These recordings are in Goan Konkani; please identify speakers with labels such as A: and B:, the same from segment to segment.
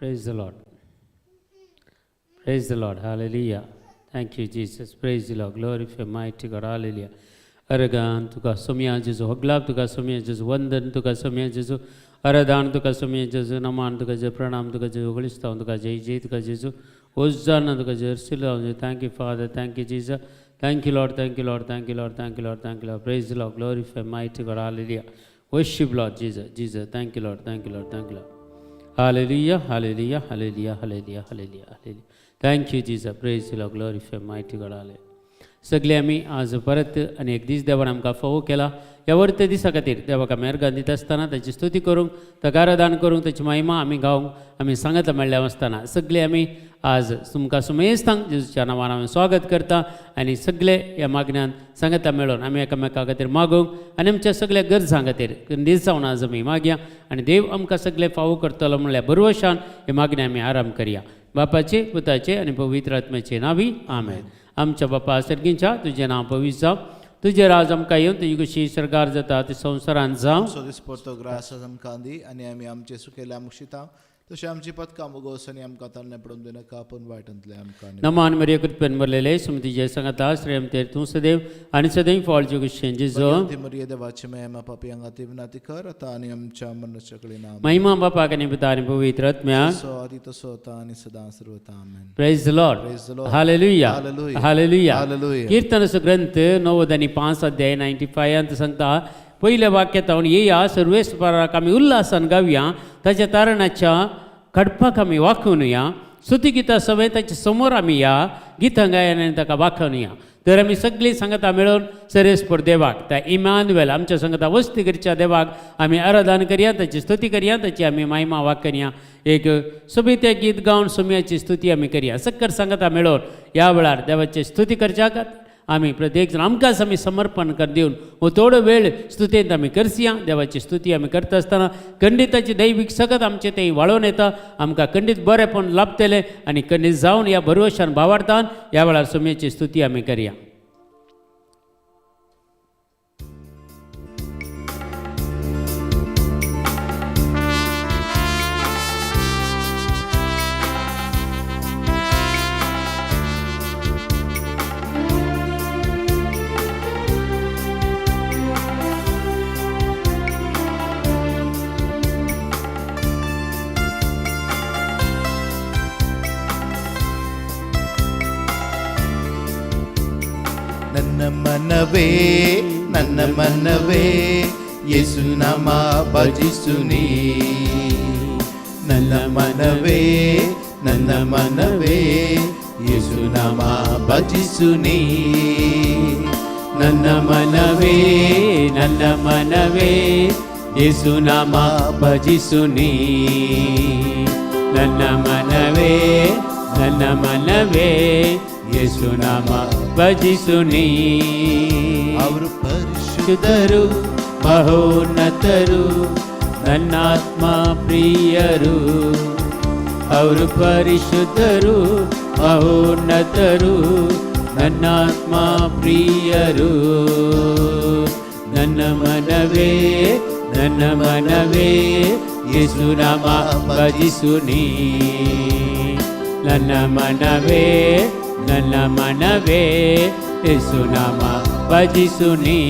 A: Praise the Lord. Praise the Lord. Hallelujah. Thank you, Jesus. Praise the Lord. Glorify mighty God. Hallelujah. Organ तुका सोम्या जेजू, होगलाब तुका सोम्या जेजू, वंदन तुका सोम्या जेजू, अरदान तुका सोम्या जेजू, नमान तुका जेजू, प्रणाम तुका जेजू, होगळिस्तांव तुका, जय जय तुका जेजू, होजाना तुका जेजू. Thank you Father, thank you Jesus, thank you Lord, thank you Lord, thank you Lord, thank you Lord, thank you Lord. Praise the Lord. Glorify mighty God. Hallelujah. Worship Lord Jesus. Jesus, thank you Lord, thank you Lord, thank you Lord. Hallelujah, hallelujah, hallelujah, hallelujah, hallelujah, hallelujah. Thank you, Jesus. Praise the Lord. Glorify mighty God. Hallelujah. सगळे आमी आज परत आनी एक दीस देवान आमकां फावो केला. ह्या वर्त दिसा खातीर देवाक आमी अर्गां दिता आसतना, ताची स्तुती करूंक, ताका आराधन करूंक, ताची महिमा आमी गावंक आमी सांगता मेळ्ळ्या आसतना, सगळे आमी आज तुमकां सुमेस्तांक जेजूच्या नांवान आमी स्वागत करता. आनी सगळे ह्या मागण्यान सांगता मेळोन आमी एकामेका खातीर मागूंक आनी आमच्या सगळ्या गरजां खातीर दीस जावन आज आमी मागया आनी देव आमकां सगळे फावो करतलो म्हणल्यार भरवशान हे मागणे आमी आराम करया. बापाचे, पुताचे आनी पवित्र आत्म्याचे नावी, आमेन. आमच्या बापा सर्गींच्या, तुजें नांव पवित्र जावं, तुजें राज आमकां येवन, तुजी कशी सरकार जाता ती संवसारांत जावं.
B: आमचो दिसपडतो ग्रास आमकां दी आनी आमी आमचे सुकेले मुक्षिता तशें आमची पदकां मुगोस आनी आमकां तान्ने पडून दिनाका, पूण वायटांतले आमकां.
A: नमान मरिया, कृपेन भरलेले, सुमतीचे सांगाता, श्रेयम तेर तूं सदैव आनी सदैव फॉल कुशेन जिजो.
B: ती मरिये देवाची माया, पापयांक खातीर विनंती कर आतां आनी आमच्या मरणाच्या कडेन.
A: महिमा बापाक आनी पुता आनी पवित्र आत्म्याक.
B: सो आदी तसो आतां आनी सदां सर्वता. आमेन.
A: Praise the Lord.
B: Praise the Lord.
A: Hallelujah.
B: Hallelujah.
A: Hallelujah.
B: Hallelujah.
A: कीर्तनाचो ग्रंथ 95 अध्याय 95 सांगता, पयल्या वाक्यात येया, सर्वेस्पराक आमी उल्हासान गावया, ताच्या तारणाच्या खडपाक आमी वाखोवया, स्तुती गितां सवय ताच्या समोर आमी या गितां गायन आनी ताका वाखोवया. तर आमी सगळीं सांगता मेळोवन सर्वेस्पर देवाक, त्या इमानुएल आमच्या सांगता वस्ती करच्या देवाक आमी आराधन करया, ताची स्तुती करया, ताची आमी महिमा वाकरया. एक सोबीत गीत गावन सोम्याची स्तुती आमी करया. सक्कर सांगता मेळोवन ह्या वेळार देवाची स्तुती करच्या खातीर आमी प्रत्येक जाण आमकांच आमी समर्पण कर दिवन हो थोडो वेळ स्तुतेंत आमी करसया. देवाची स्तुती आमी करता आसतना खंडिताची दैवीक सकत आमचें तें वाळोवन येता. आमकां खंडीत बरेंपण लाभतलें आनी खंडीत जावन ह्या भरवशान भावार्थान ह्या वेळार सोम्याची स्तुती आमी करया.
B: ನನ್ನ ಮನವೇ, ನನ್ನ ಮನವೇ, ಯೇಸುನಾಮ ಭಜಿಸು ನೀ. ನನ್ನ ಮನವೇ, ನನ್ನ ಮನವೇ, ಯೇಸುನಾಮ ಭಜಿಸು ನೀ.
A: ನನ್ನ ಮನವೇ, ನನ್ನ ಮನವೇ, ಯೇಸುನಾಮ ಭಜಿಸು ನೀ. ನನ್ನ ಮನವೇ, ನನ್ನ ಮನವೇ, ಯೇಸುನಾಮ ಭಜಿಸು ನೀ.
B: ಅವರು ಪರಿಶುದ್ಧ
A: ಶುದ್ಧರು, ಮಹೋನ್ನತರು, ನನ್ನಾತ್ಮ ಪ್ರಿಯರು. ಅವರು ಪರಿಶುದ್ಧರು, ಮಹೋನ್ನತರು, ನನ್ನಾತ್ಮ ಪ್ರಿಯರು. ನನ್ನ ಮನವೇ, ನನ್ನ ಮನವೇ, ಯೇಸುನಾಮ ಭಜಿಸು ನೀ. ನನ್ನ ಮನವೇ, ನನ್ನ ಮನವೇ, ಯೇಸುನಾಮ ಭಜಿಸು ನೀ.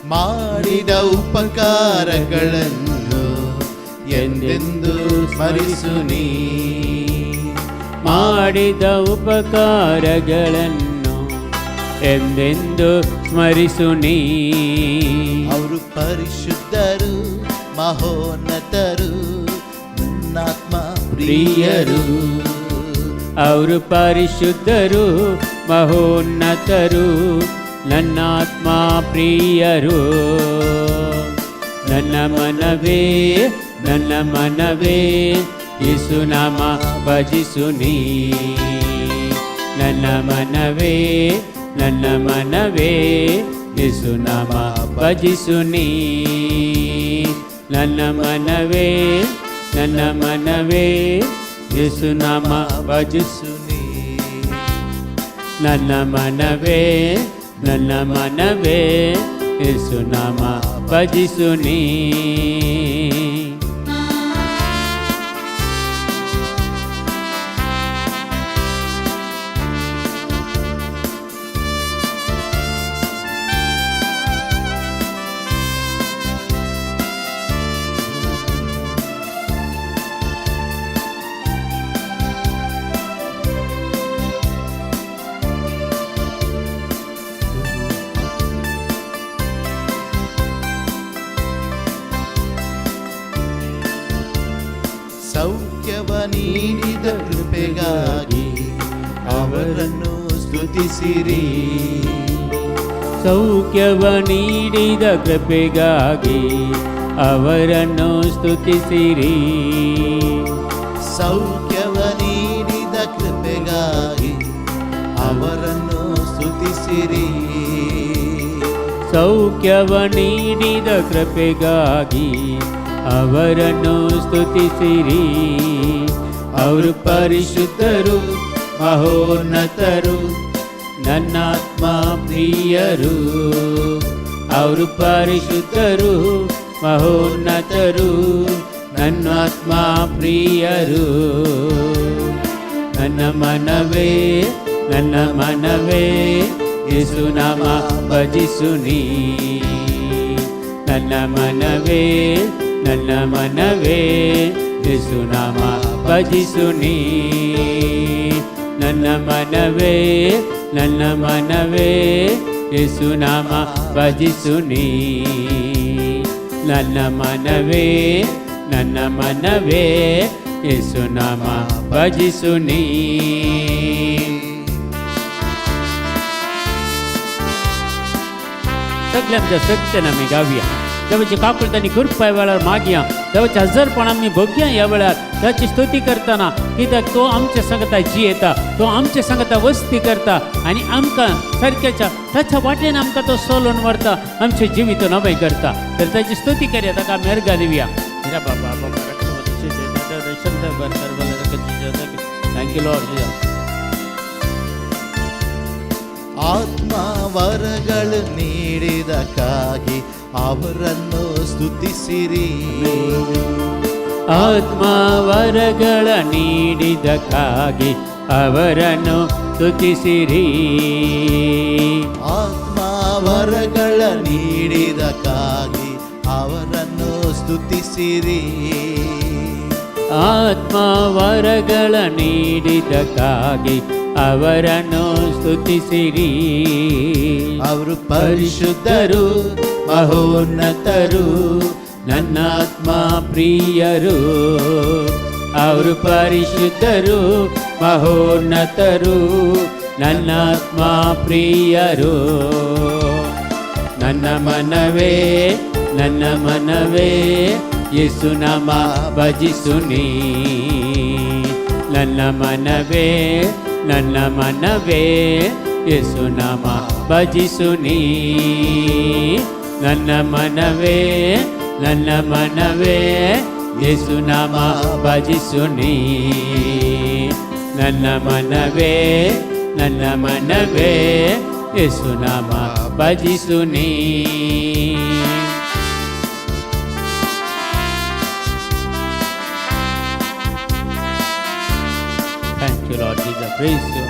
B: ಮಾಡಿದ ಉಪಕಾರಗಳನ್ನು ಎಂದೆಂದು ಸ್ಮರಿಸು ನೀ.
A: ಮಾಡಿದ ಉಪಕಾರಗಳನ್ನು ಎಂದೆಂದು ಸ್ಮರಿಸು ನೀ.
B: ಅವರು ಪರಿಶುದ್ಧರು, ಮಹೋನ್ನತರು, ನನ್ನಾತ್ಮ ಪ್ರಿಯರು.
A: ಅವರು ಪರಿಶುದ್ಧರು, ಮಹೋನ್ನತರು, ನನ್ನಾತ್ಮ ಪ್ರಿಯರು. ನನ್ನ ಮನವೇ, ನನ್ನ ಮನವೇ, ಯೇಸುನಾಮ ಭಜಿಸು ನೀ. ನನ್ನ ಮನವೇ, ನನ್ನ ಮನವೇ ಯೇಸುನಾಮ ಭಜಿಸು ನೀ. ನನ್ನ ಮನವೇ, ನನ್ನ ಮನವೇ ಯೇಸುನಾಮ ಭಜಿಸು
B: ನೀ.
A: ನನ್ನ ಮನವೇ, ನನ್ನ ಮನವೇ ಯೇಸುನಾಮ ಭಜಿಸು ನೀ.
B: ಸೌಖ್ಯವ ನೀಡಿದ ಕೃಪೆಗಾಗಿ ಅವರನ್ನು ಸ್ತುತಿಸಿರಿ.
A: ಸೌಖ್ಯವ ನೀಡಿದ ಕೃಪೆಗಾಗಿ ಅವರನ್ನು ಸ್ತುತಿಸಿರಿ.
B: ಸೌಖ್ಯವ ನೀಡಿದ ಕೃಪೆಗಾಗಿ ಅವರನ್ನು ಸ್ತುತಿಸಿರಿ.
A: ಸೌಖ್ಯವ ನೀಡಿದ ಕೃಪೆಗಾಗಿ ಅವರನ್ನು ಸ್ತುತಿಸಿರಿ. ಅವರು ಪರಿಶುದ್ಧರು, ಮಹೋನ್ನತರು, ನನ್ನಾತ್ಮ ಪ್ರಿಯರು. ಅವರು ಪರಿಶುದ್ಧರು, ಮಹೋನ್ನತರು, ನನ್ನಾತ್ಮ ಪ್ರಿಯರು. ನನ್ನ ಮನವೇ, ನನ್ನ ಮನವೇ ಯೇಸುನಾಮ ಭಜಿಸು ನೀ. ನನ್ನ ಮನವೇ, ನನ್ನ ಮನವೇ ಯೇಸುನಾಮ ಭಜಿಸು ನೀ. ನನ್ನ ಮನವೇ, ನನ್ನ ಮನವೇ ಯೇಸುನಾಮ ಭಜಿಸು ನೀ. ನನ್ನ ಮನವೇ, ನನ್ನ ಮನವೇ ಯೇಸುನಾಮ ಭಜಿಸು ನೀ. सगळे आमच्या शक्तेन आमी गावया. देवाची काकुळट आनी कृपा वेळार मागया. देवाच्या हजरपण आमी भोगया ह्या वेळार. ताची स्तुती करतना, कित्याक तो आमच्या संगता जियेता, तो आमच्या संगता वस्ती करता आनी आमकां सारक्याच्या ताच्या वाटेन आमकां तो सोलोवन व्हरता, आमचें जिवीत नवें करता. तर ताची स्तुती करया, ताका मेरगा दिवया. बाबा. Thank you lord.
B: ಆತ್ಮ ವರಗಳು ನೀಡಿದಕ್ಕಾಗಿ ಅವರನ್ನು ಸ್ತುತಿಸಿರಿ.
A: ಆತ್ಮ ವರಗಳ ನೀಡಿದಕ್ಕಾಗಿ ಅವರನ್ನು ಸ್ತುತಿಸಿರಿ.
B: ಆತ್ಮ ವರಗಳ ನೀಡಿದಕ್ಕಾಗಿ ಅವರನ್ನು ಸ್ತುತಿಸಿರಿ.
A: ಆತ್ಮ ವರಗಳ ನೀಡಿದಕ್ಕಾಗಿ ಅವರನ್ನು ಸ್ತುತಿಸಿರಿ.
B: ಅವರು ಪರಿಶುದ್ಧರು,
A: ಮಹೋನ್ನತರು, ನನ್ನಾತ್ಮ ಪ್ರಿಯರು. ಅವರು ಪರಿಶುದ್ಧರು, ಮಹೋನ್ನತರು, ನನ್ನಾತ್ಮ ಪ್ರಿಯರು. ನನ್ನ ಮನವೇ, ನನ್ನ ಮನವೇ ಯೇಸುನಾಮ ಭಜಿಸು ನೀ. ನನ್ನ ಮನವೇ, ನನ್ನ ಮನವೇ ಯೇಸುನಾಮ ಭಜಿಸು ನೀ. ನನ್ನ ಮನವೇ, ನನ್ನ ಮನವೇ ಯೇಸುನಾಮ ಭಜಿಸು ನೀ. ನನ್ನ ಮನವೇ, ನನ್ನ ಮನವೇ ಯೇಸುನಾಮ ಭಜಿಸು ನೀ. Thank you, Lord Jesus. Praise you.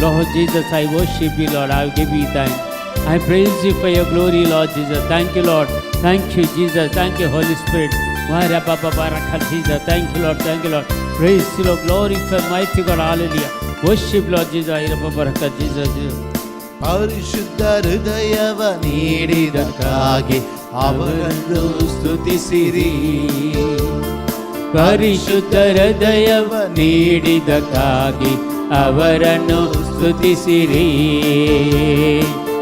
A: Lord Jesus, I worship you, Lord. I give you thanks. I praise you for your glory, Lord Jesus. Thank you, Lord. Thank you, Jesus. Thank you, Holy Spirit. Jesus. Thank you, Lord. Thank you, Lord. Praise you, Lord. Glorify mighty God. Hallelujah. Worship, Lord Jesus. Jesus. Jesus.
B: ಪರಿಶುದ್ಧ ಹೃದಯವ ನೀಡಿದಕ್ಕಾಗಿ ಅವರನ್ನು ಸ್ತುತಿಸಿರಿ.
A: ಪರಿಶುದ್ಧ ಹೃದಯವ ನೀಡಿದಕ್ಕಾಗಿ ಅವರನ್ನು ಸ್ತುತಿಸಿರಿ.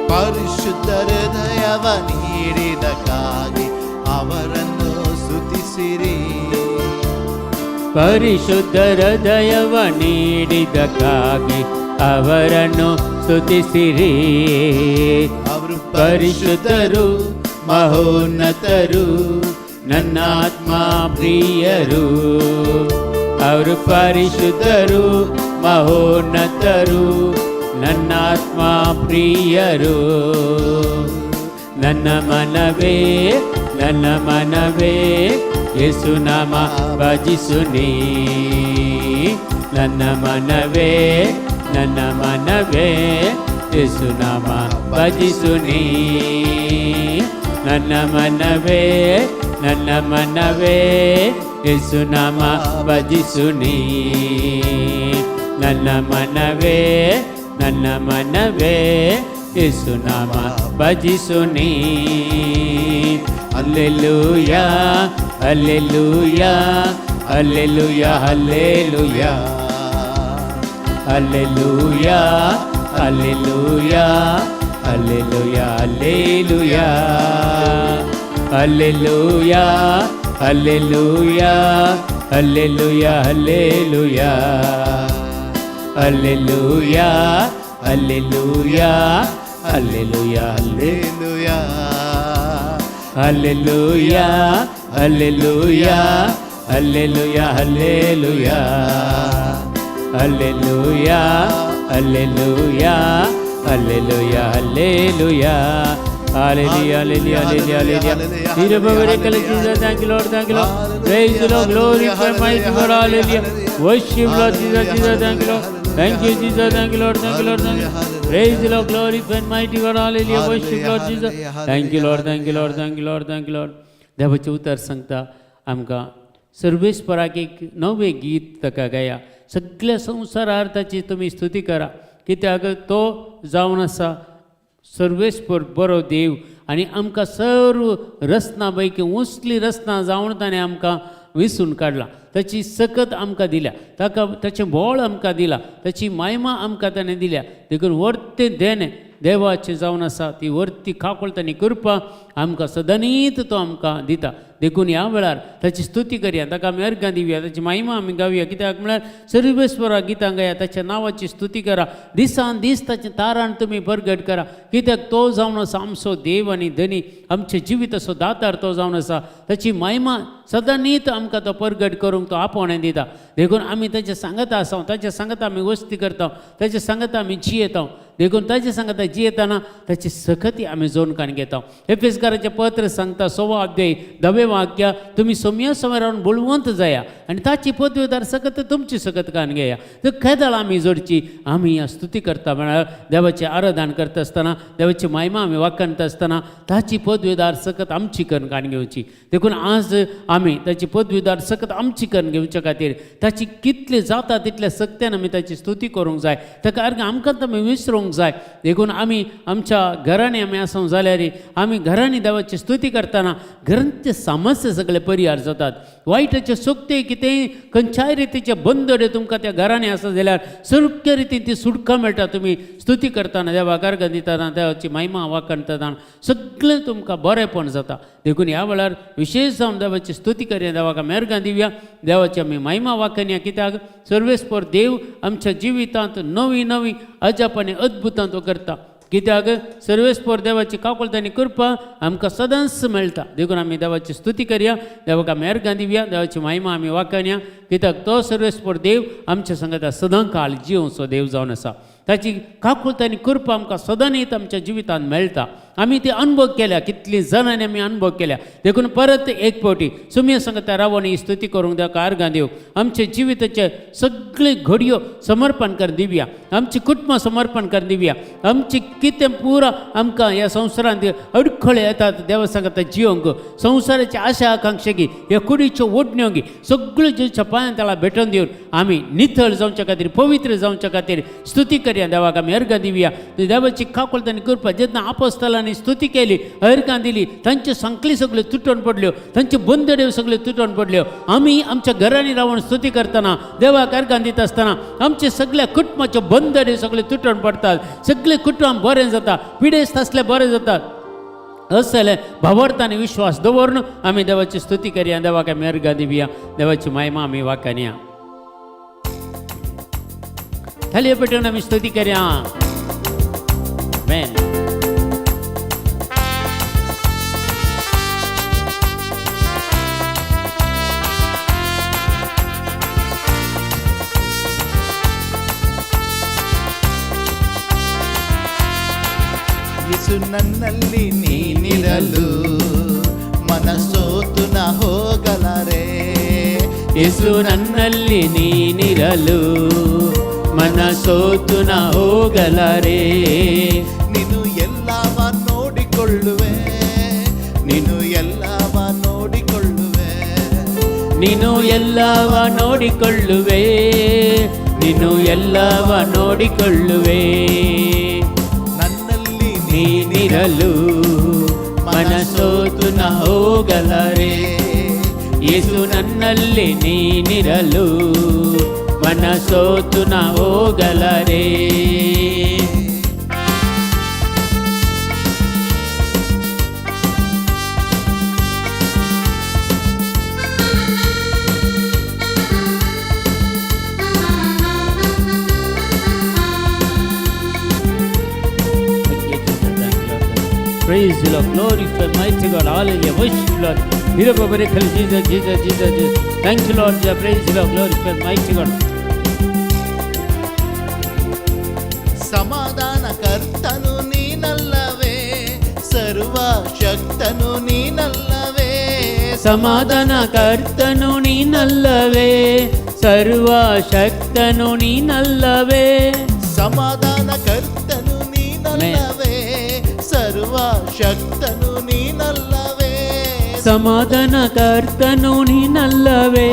B: ಪರಿಶುದ್ಧ ಹೃದಯವ ನೀಡಿದಕ್ಕಾಗಿ ಅವರನ್ನು ಸ್ತುತಿಸಿರಿ.
A: ಪರಿಶುದ್ಧ ಹೃದಯವ ನೀಡಿದಕ್ಕಾಗಿ ಅವರನ್ನು ಸ್ತುತಿಸಿರಿ.
B: ಅವರು
A: ಪರಿಶುದ್ಧರು, ಮಹೋನ್ನತರು, ನನ್ನ ಆತ್ಮ ಪ್ರಿಯರು. ಅವರು ಪರಿಶುದ್ಧರು, ಮಹೋನ್ನತರು, ನನ್ನ ಆತ್ಮ ಪ್ರಿಯರು. ನನ್ನ ಮನವೇ, ನನ್ನ ಮನವೇ, ಯೇಸುನಾಮ ಭಜಿಸು ನೀ. ನನ್ನ ಮನವೇ, ನನ್ನ ಮನವೇ, ಯೇಸುನಾಮ ಭಜಿಸು ನೀ. ನನ್ನ ಮನವೇ, ನನ್ನ ಮನವೇ, ಯೇಸುನಾಮ ಭಜಿಸು ನೀ. ನನ್ನ ಮನವೇ, ನನ್ನ ಮನವೇ, ಯೇಸುನಾಮ ಭಜಿಸು ನೀ. Alleluia, alleluia, alleluia, alleluia, alleluia, alleluia, alleluia, alleluia, alleluia, alleluia, alleluia, alleluia, alleluia, alleluia, alleluia,
B: hallelujah.
A: Alleluia, alleluia, alleluia, alleluia, alleluia, alleluia, alleluia, alleluia. Hallelujah, hallelujah, hallelujah, hallelujah. ತಿರುಬವರೇ ಕಲಿಸಿದ. Thank you Lord, thank you Lord. Praise the Lord, glory for mighty God, hallelujah. Worship Lord Jesus, Jesus, thank you Lord. Thank you Jesus, thank you Lord, thank you Lord, thank you. Praise the Lord, glory for mighty God, hallelujah. Worship Lord Jesus. Thank you Lord, thank you Lord, thank you Lord, thank you Lord. देवाचें उतर सांगता आमकां, सर्वेस्पराक एक नवें गीत ताका गाया. सगळ्या संवसारार ताची तुमी स्तुती करा, कित्याक तो जावन आसा सर्वेस्पर बरो देव आनी आमकां सर्व रचना पैकी उंचली रचना जावन ताणें आमकां विसून काडला. ताची सकत आमकां दिल्या, ताका ताचें बळ आमकां दिलां, ताची महिमा आमकां ताणें दिल्या. देखून वर्तें देणें देवाचें जावन आसा, ती वर्ती काकुळट आनी कृपा आमकां सदांनीत तो आमकां दिता. देखून ह्या वेळार ताची स्तुती करया, ताका आमी अर्घां दिवया, ताची महिमा आमी गावया. कित्याक म्हळ्यार सर्वेस्वरा गितां गाया, ताच्या नांवाची स्तुती करा. दिसान दीस ताचें तारान तुमी परगट करा, कित्याक तो जावन आसा आमचो देव आनी धनी, आमच्या जिविताचो दातार तो जावन आसा. ताची महिमा सदांनीत आमकां तो परगट करूंक तो आपोवणें दिता. देखून आमी ताच्या सांगता आसा, ताच्या सांगता आमी वस्ती करता, ताच्या सांगता आमी जियेता. देखून ताच्या सांगता जियेतना ताची सखती आमी जोडकान घेता. एफेसकाराचें पत्र सांगता, 16 अध्याय 10वें वाक्य, तुमी सोम्या समयार रावन बळवंत जाया आनी ताची पदवेदार सकत तुमची सकत कान घेया. तर केदळ आमी जोडची, आमी ह्या स्तुती करता म्हळ्यार देवाचें आराधन करता आसतना, देवाची महिमा आमी वाखाणता आसतना ताची पदवेदार सकत आमची करून कान घेवची. देखून आज आमी ताची पदवीदार सकत आमची करून घेवच्या खातीर ताची कितले जाता तितल्या सक्त्यान आमी ताची स्तुती करूंक जाय. ताका अर्घ आमकां आमी विसरूंक जाय. देखून आमी आमच्या घरांनी आमी आसूं जाल्यार आमी घरांनी देवाची स्तुती करतना घरांचे समस्या सगळे परिहार जातात. वायटाचे सोकते कितेंय खंयच्याय रितीचे बंदडे तुमकां त्या घरांनी आसा जाल्यार सगळे रितीन ती सुटका मेळटा. तुमी स्तुती करतना, देवाक अर्घ दितना, देवाची महिमा वाखाणतना सगळें तुमकां बरेंपण जाता. देखून ह्या वेळार विशेश जावन देवाची स्तुती करया, देवाक आमी अर्घां दिवया, देवाची आमी महिमा वाखाणया. कित्याक सर्वेस्पर देव आमच्या जिवितांत नवी नवी अजाप आनी अद्भुतां तो करता. कित्याक सर्वेस्पर देवाची काकुळट आनी कृपा आमकां सदांच मेळटा. देखून आमी देवाची स्तुती करया, देवाक आमी अर्घां दिवया, देवाची महिमा आमी वाखाणया. कित्याक तो सर्वेस्पर देव आमच्या सांगता सदां काळ जियोवचो देव जावन आसा. ताची काकुळट आनी कृपा आमकां सदांच आमच्या जिवितांत मेळटा. आमी ती अनुभव केल्या, कितली जाणांनी आमी अनुभव केल्या. देखून परत एक फावटी सुमया सांगता रावन ही स्तुती करूंक देवाक अर्घां दिवं. आमच्या जिविताचे सगळे घडयो समर्पण कर दिवया, आमची कुटुंबां समर्पण कर दिवया. आमची कितें पुरा आमकां ह्या संवसारांत अडखळे येतात देवा सांगता जियोंक, संवसाराची आशा आकांक्षा गी, ह्या कुडीच्यो ओडण्यो गी, सगळ्यो जेच्या पांयां तळा भेटोवन दिवन आमी नितळ जावच्या खातीर, पवित्र जावच्या खातीर स्तुती करया, देवाक आमी अर्घां दिवया. देवाची काकुळट आनी कृपा जेन्ना आपोस्तलांनी स्तुती केली, अर्घां दिली, तांच्यो सांखळी सगळ्यो तुटून पडल्यो, तांच्यो बंदड्यो सगळ्यो तुटून पडल्यो. आमी आमच्या घरांनी रावन स्तुती करतना, देवाक अर्घां दिता आसतना आमच्या सगळ्या कुटुंबाच्यो बंदड्यो सगळ्यो तुटून पडटात. सगळे कुटुंब बरें जाता, पिडेस्त आसले बरें जातात. असले भावार्थ आनी विश्वास दवरून आमी देवाची स्तुती करया, देवाक आमी अर्घां दिवया, देवाची महिमा आमी वाखाणया. थाली पेटोवन आमी स्तुती करया. आमेन.
B: ಯೇಸು ನನ್ನಲ್ಲಿ ನೀನಿರಲು ಮನಸೋತು ನ ಹೋಗಲಾರೆ.
A: ಯೇಸು ನನ್ನಲ್ಲಿ ನೀನಿರಲು ಮನಸೋತು ನ ಹೋಗಲಾರೆ.
B: ನೀನು ಎಲ್ಲವ ನೋಡಿಕೊಳ್ಳುವೆ, ನೀನು ಎಲ್ಲವ ನೋಡಿಕೊಳ್ಳುವೆ,
A: ನೀನು ಎಲ್ಲವ ನೋಡಿಕೊಳ್ಳುವೆ, ನೀನು ಎಲ್ಲವ ನೋಡಿಕೊಳ್ಳುವೆ.
B: ನನ್ನಲ್ಲಿ
A: ನೀನಿರಲು ಮನಸೋತು ನ ಹೋಗಲಾರೆ. ಯೇಸು ನನ್ನಲ್ಲಿ ನೀನಿರಲು ಮನಸೋತು ನ ಹೋಗಲಾರೆ. Thank you, Jesus. Thank you, Lord. Praise the Lord. Glorify mighty God. Hallelujah. Worship Lord. Hero Jesus, Jesus, Jesus, Jesus. Thank you, Lord. Praise the Lord. Glorify mighty God.
B: ಸಮಾಧಾನ ಕರ್ತನು ನೀನಲ್ಲವೇ, ಸರ್ವ ಶಕ್ತನು ನೀನಲ್ಲವೇ,
A: ಸಮಾಧಾನ ಕರ್ತನು ನೀನಲ್ಲವೇ, ಸರ್ವ ಶಕ್ತನು ನೀನಲ್ಲವೇ,
B: ಸಮಾಧಾನ ಕರ್ತನು ನೀನಲ್ಲವೇ, ಸರ್ವ ಶಕ್ತನು ನೀನಲ್ಲವೇ,
A: ಸಮಾಧಾನ ಕರ್ತನು ನೀನಲ್ಲವೇ,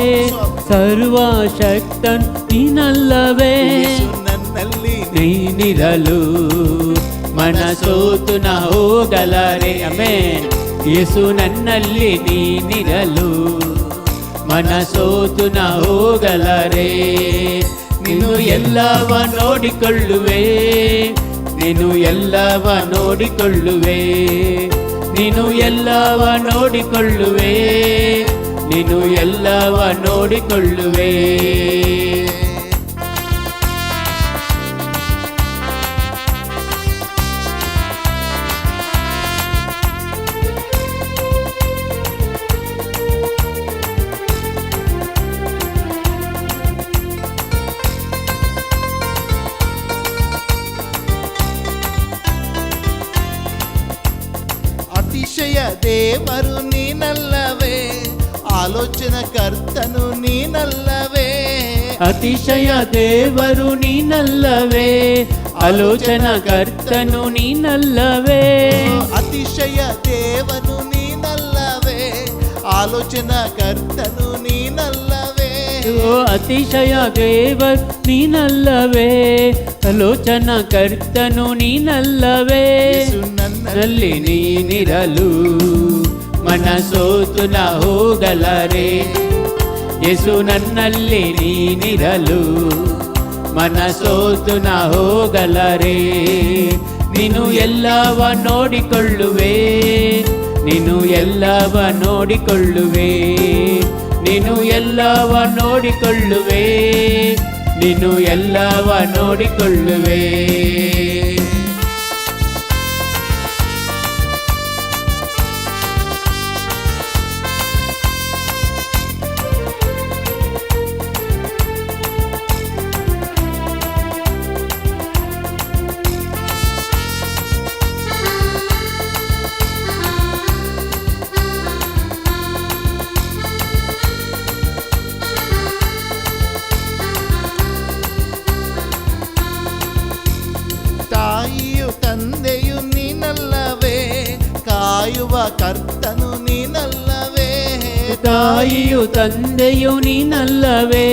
A: ಸರ್ವ ಶಕ್ತನು ನೀನಲ್ಲವೇ.
B: ಯೇಸು ನನ್ನಲ್ಲಿ
A: ನೀನಿರಲು ಮನಸೋತು ನ ಹೋಗಲಾರೆ. ಆಮೇನ್. ಯೇಸು ನನ್ನಲ್ಲಿ ನೀನಿರಲು ಮನಸೋತು ನ ಹೋಗಲಾರೆ. ನೀನು ಎಲ್ಲವ ನೋಡಿಕೊಳ್ಳುವೆ, ನೀನು ಎಲ್ಲವ ನೋಡಿಕೊಳ್ಳುವೆ, ನೀನು ಎಲ್ಲವ ನೋಡಿಕೊಳ್ಳುವೆ, ನೀನು ಎಲ್ಲವ ನೋಡಿಕೊಳ್ಳುವೆ.
B: ಅತಿಶಯ ದೇವರು ನೀನಲ್ಲವೇ, ಆಲೋಚನ ಕರ್ತನು ನೀನಲ್ಲವೇ,
A: ಅತಿಶಯ ದೇವರು ನೀನಲ್ಲವೇ, ಆಲೋಚನ ಕರ್ತನು ನೀನಲ್ಲವೇ,
B: ಅತಿಶಯ ದೇವನು ನೀನಲ್ಲವೇ, ಆಲೋಚನ ಕರ್ತನು ನೀನಲ್ಲವೇ,
A: ಅತಿಶಯ ದೇವರು ನೀನಲ್ಲವೇ, ಆಲೋಚನ ಕರ್ತನು ನೀನಲ್ಲವೇ.
B: ಯೇಸು
A: ನನ್ನಲ್ಲಿ ನೀನಿರಲು ಮನಸೋತು ನ ಹೋಗಲಾರೆ. ಯೇಸು ನನ್ನಲ್ಲಿ ನೀನಿರಲು ಮನಸೋತು ನ ಹೋಗಲಾರೆ. ನೀನು ಎಲ್ಲವ ನೋಡಿಕೊಳ್ಳುವೆ, ನೀನು ಎಲ್ಲವ ನೋಡಿಕೊಳ್ಳುವೆ, ನೀನು ಎಲ್ಲವ ನೋಡಿಕೊಳ್ಳುವೆ, ನೀನು ಎಲ್ಲವ ನೋಡಿಕೊಳ್ಳುವೆ.
B: ತಾಯಿಯು ತಂದೆಯು ನೀನಲ್ಲವೇ, ಕಾಯುವ ಕರ್ತನು ನೀನಲ್ಲವೇ,
A: ತಾಯಿಯು ತಂದೆಯು ನೀನಲ್ಲವೇ,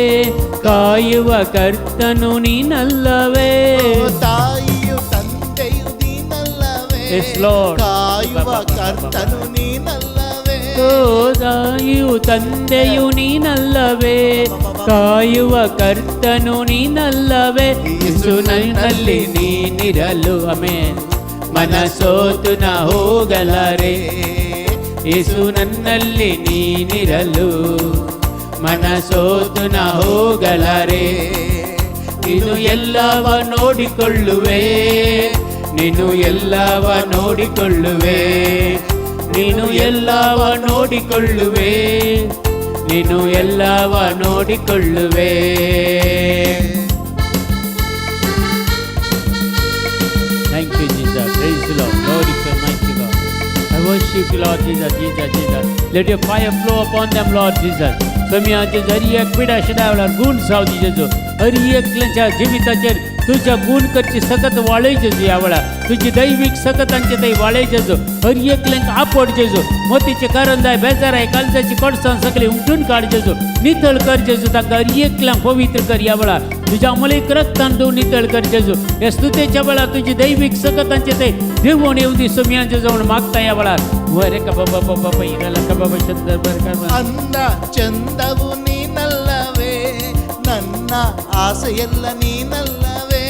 A: ಕಾಯುವ ಕರ್ತನು ನೀನಲ್ಲವೇ,
B: ತಾಯಿಯು ತಂದೆಯು ನೀನಲ್ಲವೇ,
A: Yes, Lord.
B: ಕಾಯುವ ಕರ್ತನು ನೀನಲ್ಲವೇ,
A: ತಾಯಿಯು ತಂದೆಯು ನೀನಲ್ಲವೇ, ಕಾಯುವ ಕರ್ತನು ನೀನಲ್ಲವೇ. ಯೇಸು ನನ್ನಲ್ಲಿ ನೀನಿರಲು ಆಮೇನ್ ಮನಸೋತು ನ ಹೋಗಲಾರೆ. ಯೇಸು ನನ್ನಲ್ಲಿ ನೀನಿರಲು ಮನಸೋತು ನ ಹೋಗಲಾರೆ. ನೀನು ಎಲ್ಲವ ನೋಡಿಕೊಳ್ಳುವೆ, ನೀನು ಎಲ್ಲವ ನೋಡಿಕೊಳ್ಳುವೆ, ನೀನು ಎಲ್ಲವ ನೋಡಿಕೊಳ್ಳುವೆ, ನೀನು ಎಲ್ಲವ ನೋಡಿಕೊಳ್ಳುವೆ. Thank you, Jesus. Praise the Lord. Glorify mighty God. I worship you, Lord Jesus, Jesus, Jesus. Let your fire flow upon them, Lord Jesus. स्वामी आमचे हर एक पिडा शिडा वेळार गुण सावदी जेजू, हर एकल्याच्या जिविताचेर तुझ्या गुण करची सकत वाळय जेजू. ह्या वेळार तुजी दैवीक सकत तांचे थंय वाळय जेजू. हर एकल्यांक आपड जेजू, मोतीचे करंदाय बेजाराय कालजाची कडसां सगळी उमटून काड जेजू, नितळ कर जेजू तांकां, हर एकल्यांक पवित्र कर. ह्या वेळार तुझ्या अमलीक रक्तान तूं नितळ कर जेजू. ह्या स्तुतेच्या वेळार तुजी दैवीक सकत तांचे थंय देवून येवं दी स्वामी जेजू म्हूण मागता ह्या वेळार. वरे कबा बाबा बाबा इरला कबा चंद्र बर
B: ಅಂದ ಚಂದವು ನೀನಲ್ಲವೇ, ನನ್ನ ಆಸೆಯೆಲ್ಲ ನೀನಲ್ಲವೇ.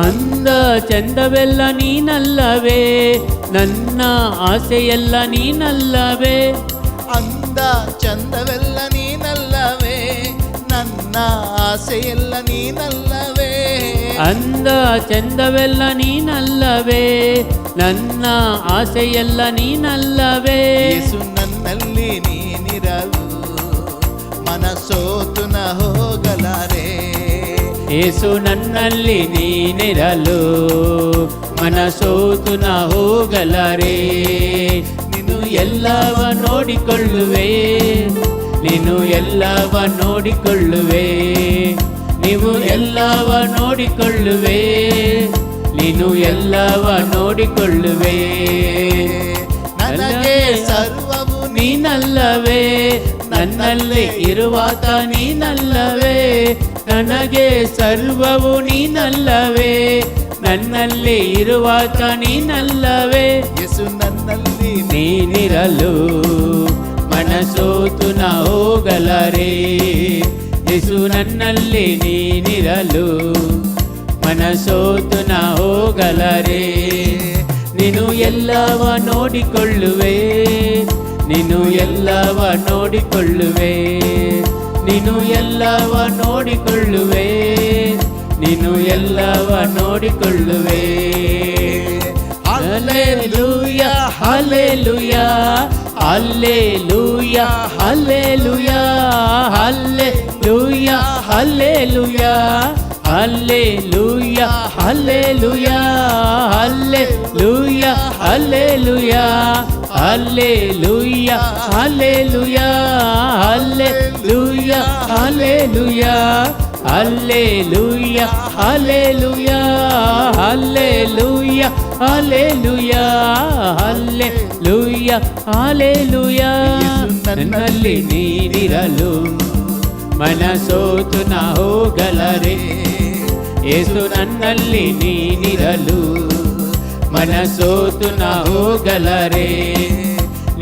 A: ಅಂದ ಚಂದವೆಲ್ಲ ನೀನಲ್ಲವೇ, ನನ್ನ ಆಸೆಯೆಲ್ಲ ನೀನಲ್ಲವೇ.
B: ಅಂದ ಚಂದವೆಲ್ಲ ನೀನಲ್ಲವೇ, ನನ್ನ ಆಸೆಯೆಲ್ಲ ನೀನಲ್ಲವೇ.
A: ಅಂದ ಚಂದವೆಲ್ಲ ನೀನಲ್ಲವೇ, ನನ್ನ ಆಸೆಯೆಲ್ಲ ನೀನಲ್ಲವೇ.
B: ಯೇಸು ನನ್ನಲ್ಲಿ ನೀನಿರಲು ಮನಸೋತು ನ ಹೋಗಲಾರೆ.
A: ಏಸು ನನ್ನಲ್ಲಿ ನೀನಿರಲು ಮನಸೋತು ನ ಹೋಗಲಾರೆ. ನೀನು ಎಲ್ಲವ ನೋಡಿಕೊಳ್ಳುವೆ, ನೀನು ಎಲ್ಲವ ನೋಡಿಕೊಳ್ಳುವೆ, ನೀವು ಎಲ್ಲವ ನೋಡಿಕೊಳ್ಳುವೆ, ನೀನು ಎಲ್ಲವ ನೋಡಿಕೊಳ್ಳುವೆ.
B: ನನಗೆ ಸರ್ವವು
A: ನೀನಲ್ಲವೇ, ನನ್ನಲ್ಲಿ ಇರುವಾತ ನೀನಲ್ಲವೇ. ನನಗೆ ಸರ್ವವು ನೀನಲ್ಲವೇ, ನನ್ನಲ್ಲಿ ಇರುವಾತ ನೀನಲ್ಲವೇ.
B: ಯೇಸು ನನ್ನಲ್ಲಿ
A: ನೀನಿರಲು ಮನಸೋತು ನ ಹೋಗಲಾರೆ. ಯೇಸು ನನ್ನಲ್ಲಿ ನೀನಿರಲು ಮನಸೋತು ನ ಹೋಗಲಾರೆ. ನೀನು ಎಲ್ಲವ ನೋಡಿಕೊಳ್ಳುವೆ, ನೀನು ಎಲ್ಲವ ನೋಡಿಕೊಳ್ಳುವೆ, ನೀನು ಎಲ್ಲವ ನೋಡಿಕೊಳ್ಳುವೆ, ನೀನು ಎಲ್ಲವ ನೋಡಿಕೊಳ್ಳುವೆ. Hallelujah, hallelujah, hallelujah, hallelujah, hallelujah, hallelujah, hallelujah, hallelujah, hallelujah, hallelujah, hallelujah, hallelujah, hallelujah, hallelujah, hallelujah, hallelujah, hallelujah, hallelujah, hallelujah, hallelujah. ನನ್ನಲ್ಲಿ ನೀನಿರಲು ಮನಸೋತು ನ ಹೋಗಲಾರೆ. ಯೇಸು ನನ್ನಲ್ಲಿ ನೀನಿರಲು ಮನಸೋತು ನ ಹೋಗಲಾರೆ.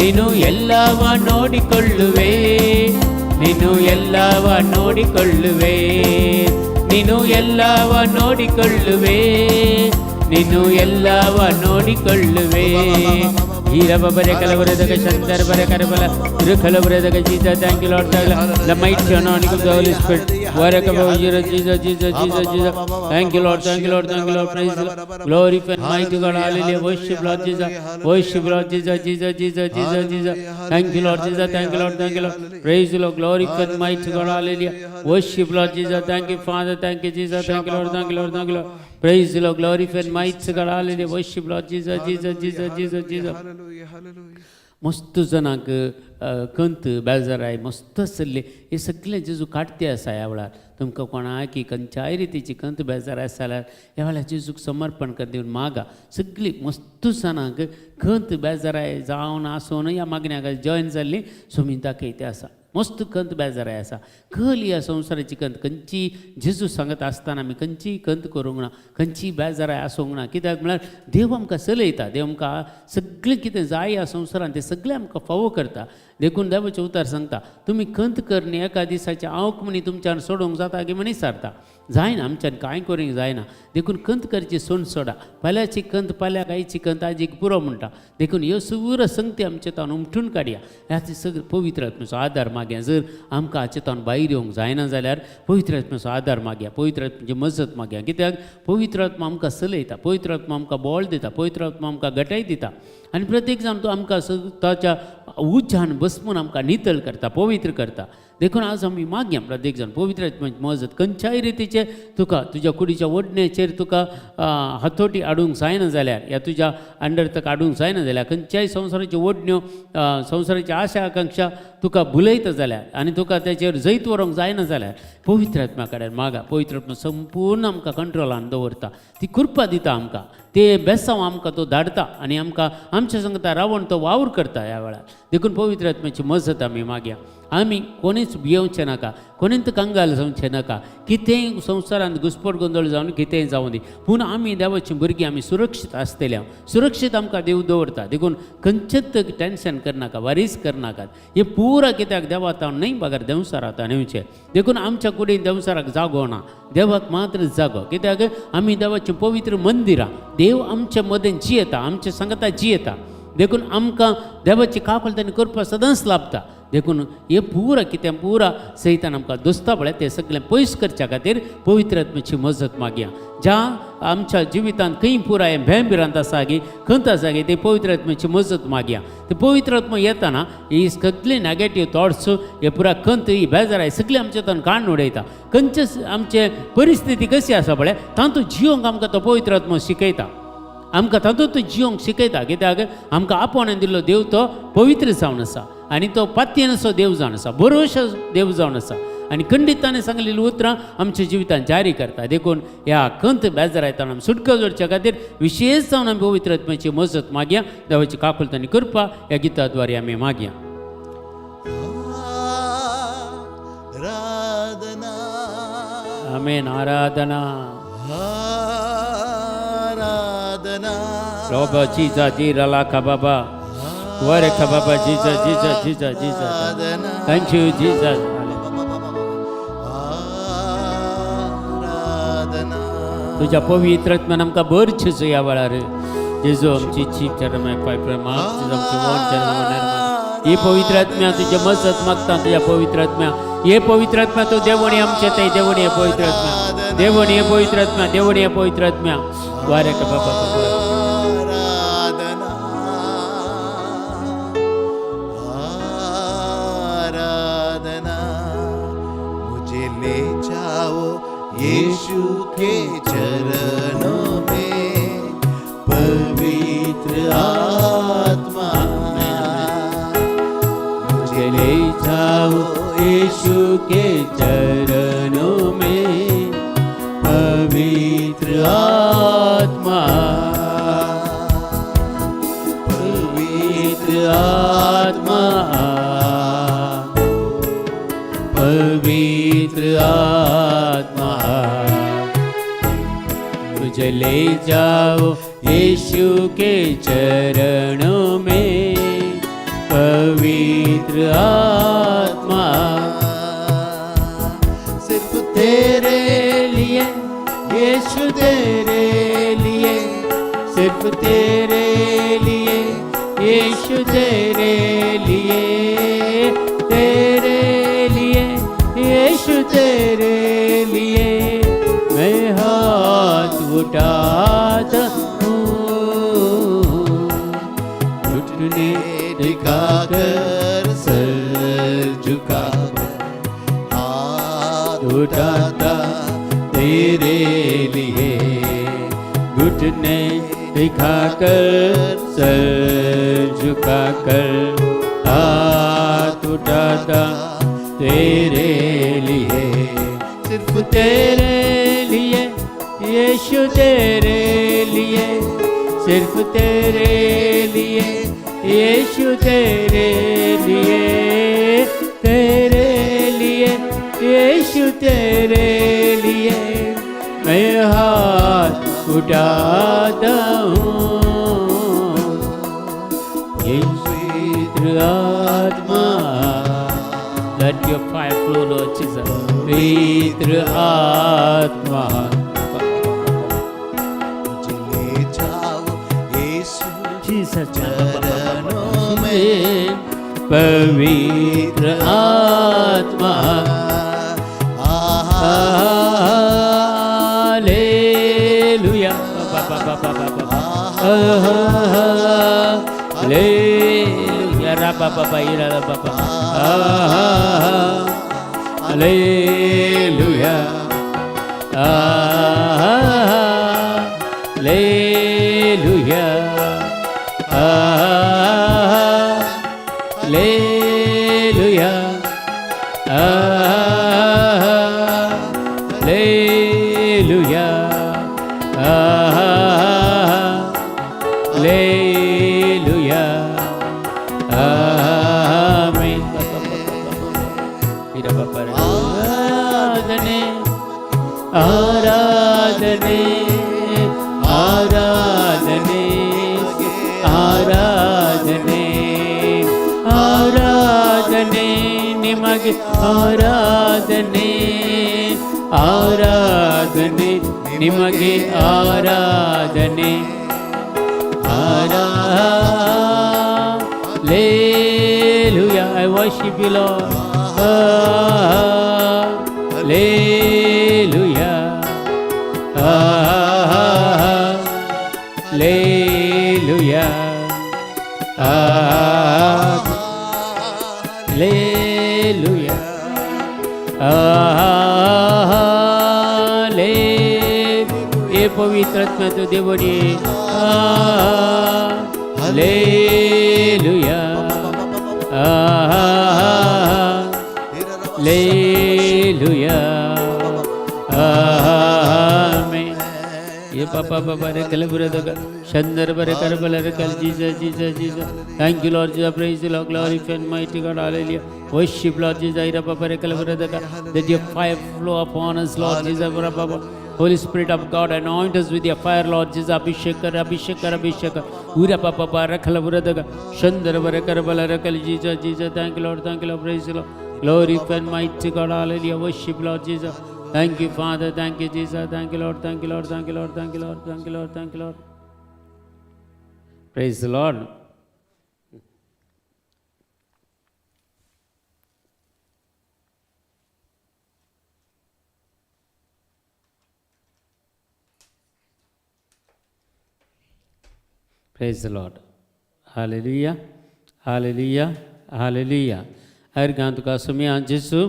A: ನೀನು ಎಲ್ಲವ ನೋಡಿಕೊಳ್ಳುವೆ, ನೀನು ಎಲ್ಲವ ನೋಡಿಕೊಳ್ಳುವೆ, ನೀನು ಎಲ್ಲವ ನೋಡಿಕೊಳ್ಳುವೆ, ನೀನು ಎಲ್ಲವ ನೋಡಿಕೊಳ್ಳುವೆ. ಹೀರಬರೆ ಕಲಬರದಗ ಶಂಕರ ಬರ ಕರಬಲ ತಿರುಕಲಬರದಗ Jesus. Thank you Lord. The mighty anointing of the Holy Spirit. Warakaba Jesus, Jesus, Jesus, Jesus. Thank you Lord, thank you Lord, thank you Lord. Praise the Lord. Glorify and mighty God. Hallelujah. Worship Lord Jesus. Worship Lord Jesus, Jesus, Jesus, Jesus, Jesus. Thank you Lord Jesus. Thank you Lord, thank you Lord. Praise the Lord. Glorify and mighty God. Hallelujah. Worship Lord Jesus. Thank you Father. Thank you Jesus. Thank you Lord, thank you Lord, thank you Lord. Praise the Lord. Glorify and mighty God. Hallelujah. Worship Lord Jesus, Jesus, Jesus, Jesus, Jesus.
B: Hallelujah, hallelujah.
A: मस्त जणांक कंत बेजाराय मस्त आसले हे सगळे जेजू काडते आसा. ह्या वेळार तुमकां कोणाक खंयच्याय रितीची कंत बेजाराय आसा जाल्यार ह्या वेळार जेजूक समर्पण कर दिवन मागा. सगळी मस्त जणांक कंत बेजाराय जावन आसून ह्या मागण्याक जॉयन जाल्ली स्वामी दाखयते आसा. मस्त कंत बेजाराय आसा. कल ह्या संवसाराची कंत खंयची जेजू सांगत आसतना आमी खंयचीय कंत करूंक ना, खंयचीय बेजाराय आसूंक ना. कित्याक म्हळ्यार देव आमकां चलयता, देव आमकां सगळें कितें जाय ह्या संवसारान तें सगळें आमकां फावो करता. देखून देवाचें उतार सांगता तुमी खंत करणी एका दिसाचें आवक म्हणी तुमच्यान सोडूंक जाता की म्हणी सारता जायना, आमच्यान कांय करूंक जायना. देखून खंत करची सोड सोडा, फाल्यांची खंत फाल्यां, आयची खंत आजीक पुरो म्हणटा. देखून ह्यो सगळ्यो संगती आमचे तावन उमटून काडया. ह्या सगळें पवित्र आत्म्याचो आदार मागया. जर आमकां हाचे तावन भायर येवंक जायना जाल्यार पवित्र आत्म्याचो आदार मागया, पवित्र आत्म्याची मजत मागया. कित्याक पवित्र आत्मा आमकां चलयता, पवित्र आत्मा आमकां बळ दिता, पवित्र आत्मा आमकां गटाय दिता आनी प्रत्येक जाण तो आमकां ताच्या उज्जान बसमून आमकां नितळ करता, पवित्र करता. देखून आज आमी मागया प्रत्येक जाण पवित्र आत्म्याची मजत. खंयच्याय रितीचे तुका तुज्या कुडीच्या ओडण्याचेर तुका हातोटी हाडूंक जायना जाल्यार या तुज्या अंडर तुका हाडूंक जायना जाल्यार, खंयच्याय संवसाराच्यो ओडण्यो, संवसाराची आशा आकांक्षा तुका भुलयता जाल्यार आनी तुका तेचेर जैत व्हरूंक जायना जाल्यार पवित्र आत्म्या कडेन मागा. पवित्र आत्मा संपूर्ण आमकां कंट्रोलान दवरता, ती कृपा दिता आमकां, ते बेसांव आमकां तो धाडटा आनी आमकां आमच्या संगता रावण तो वावर करता ह्या वेळार. देखून पवित्र आत्म्याची मजत आमी मागया. आमी कोणीच भियोवचें नाका, कोणीच कंगाल जावचें नाका, कितेंय संवसारांत घुस्पट गोंदळ जावन कितेंय जावं दी, पूण आमी देवाचीं भुरगीं, आमी सुरक्षीत आसतले. सुरक्षीत आमकां देव दवरता. देखून खंयचेच टेंशन करनाका, वरीस करनाकात. हें पुरा कित्याक देवा तावन न्हय बगर देंवचारा तावन येवचें. देखून आमच्या कुडीन देंवचाराक जागो ना, देवाक मात्र जागो. कित्याक आमी देवाचीं पवित्र मंदिरां, देव आमच्या मदें जियेता, आमच्या सांगता जियेता. देखून आमकां देवाची काकूळट आनी कृपा सदांच लाभता. देखून हे पुरा कितें पुरा सैतान आमकां दोस्ता पळय तें सगळें पयस करच्या खातीर पवित्र आत्म्याची मजत मागया. ज्या आमच्या जिवितांत खंय पुराय हें भें भिरांत आसा गी खंत आसा गी ते पवित्र आत्म्याची मजत मागया. ते पवित्र आत्मा येताना ही सगळी नॅगेटीव थॉट्स, हे पुरा खंत, ही बेजाराय सगळी आमच्या तान काडून उडयता. खंयचे आमचे परिस्थिती कशी आसा पळय तातूंत जियोंक आमकां तो पवित्र आत्मा शिकयता, आमकां तातूंत जियोंक शिकयता. कित्याक आमकां आपोवणें दिल्लो देव तो पवित्र जावन आसा आनी तो पातयेनसो देव जावन आसा, बरोसो देव जावन आसा आनी खंडीत ताणें सांगलेलीं उतरां आमच्या जिवितांत जारी करता. देखून ह्या खंत बेजारायतान आमी सुटका जोडच्या खातीर विशेश जावन आमी पवित्र आत्म्याची मजत मागया. देवाची काकुळट आनी कृपा ह्या गिता द्वारे आमी मागया.
B: आराधना,
A: आमेन. आराधना,
B: आराधना,
A: रोबा जीजा जी रला खबाबा वरे खबाबा जीजा जीजा जीजा जीजा.
B: आराधना,
A: thank you Jesus.
B: आराधना.
A: तुझ्या पवित्र आत्म्यान आमकां भर जेजू ह्या वेळार. जेजू आमची चीप चरमाय पाय माफ जेजू, आमची मोन चरमाय. ही पवित्र आत्म्या तुझ्या मजत मागता. तुझ्या पवित्र आत्म्या, हे पवित्र आत्म्या तो देवणी आमचे ते देवणी, हे पवित्र आत्म्या देवणी, हे पवित्र आत्म्या देवणी, हे पवित्र आत्म्या वारे बाबा.
B: आराधना, आराधना, मुझे ले जाओ यीशु के चरणों में, पवित्र आत्मा
A: मुझे ले जाओ यीशु के चरणों में, पवित्र आत्मा, पवित्र आत्मा, पवित्र आत्मा, मुझे ले जाओ यीशु के चरणों में, पवित्र आत्मा.
B: सिर्फ तेरे
A: लिए यीशु तेरे लिए, सिर्फ तेरे लिए यीशु तेरे लिए, तेरे लिए यीशु तेरे लिए मैं हाथ उठाता हूँ. घुटने
B: टिकाकर सर झुकाकर हाथ
A: उठाता तेरे लिए, घुटने दिखाकर सर झुकाकर हाथ उठाता तेरे लिए,
B: सिर्फ
A: तेरे लिए यीशु तेरे लिए, सिर्फ तेरे लिए यीशु तेरे लिए, तेरे लिए यीशु तेरे लिए मैं हाथ उठाता हूँ. पवित्र आत्मा. पवित्र आत्मा।
B: मुझे ले जाओ यीशु
A: जीसस
B: चरणों में।
A: पवित्र आत्मा।
B: आहा।
A: हालेलुया। हालेलुया। रा बा बा बा इरा रा बा बा। Hallelujah. Hallelujah. Hallelujah. Hallelujah. Hallelujah. Amen. आराधने आराधने आराधने ಆರಾಧನೆ ಆರಾಧನೆ ನಿಮಗೆ ಆರಾಧನೆ ಆರಾಧನೆ ನಿಮಗೆ ಆರಾಧನೆ। Hallelujah. I worship you, Lord. Hallelujah. Hallelujah. Hallelujah. Hallelujah. हे पवित्र आत्मा तू देवनी। हालेलुया। हालेलुया। आमेन। ये पापा बाबा रे कल बुरे दगा शंदर बरे कर बल रे कल। Jesus, Jesus, Jesus, thank you, Lord Jesus. Praise the Lord. Glorify and mighty God. Hallelujah. Worship, Lord Jesus. Ira papa re kal bure daga. Let your fire flow upon us, Lord Jesus. Bra baba. Holy Spirit of God, anoint us with your fire, Lord Jesus. Abhishek kar, abhishek kar, abhishek kar. Ura papa pa rakhala bure daga Shandar bare kar bal re kal. Jesus, Jesus, thank you, Lord. Thank you, Lord. Praise the Lord. Glorify and mighty God. Hallelujah. Worship, Lord Jesus. Thank you, Father. Thank you, Jesus. Thank you, Lord. Thank you, Lord. Thank you, Lord. Thank you, Lord. Thank you, Lord. Thank you, Lord. Praise the Lord. Praise the Lord. Hallelujah. Hallelujah. Hallelujah. हर गान तुका सुमिया जेजू,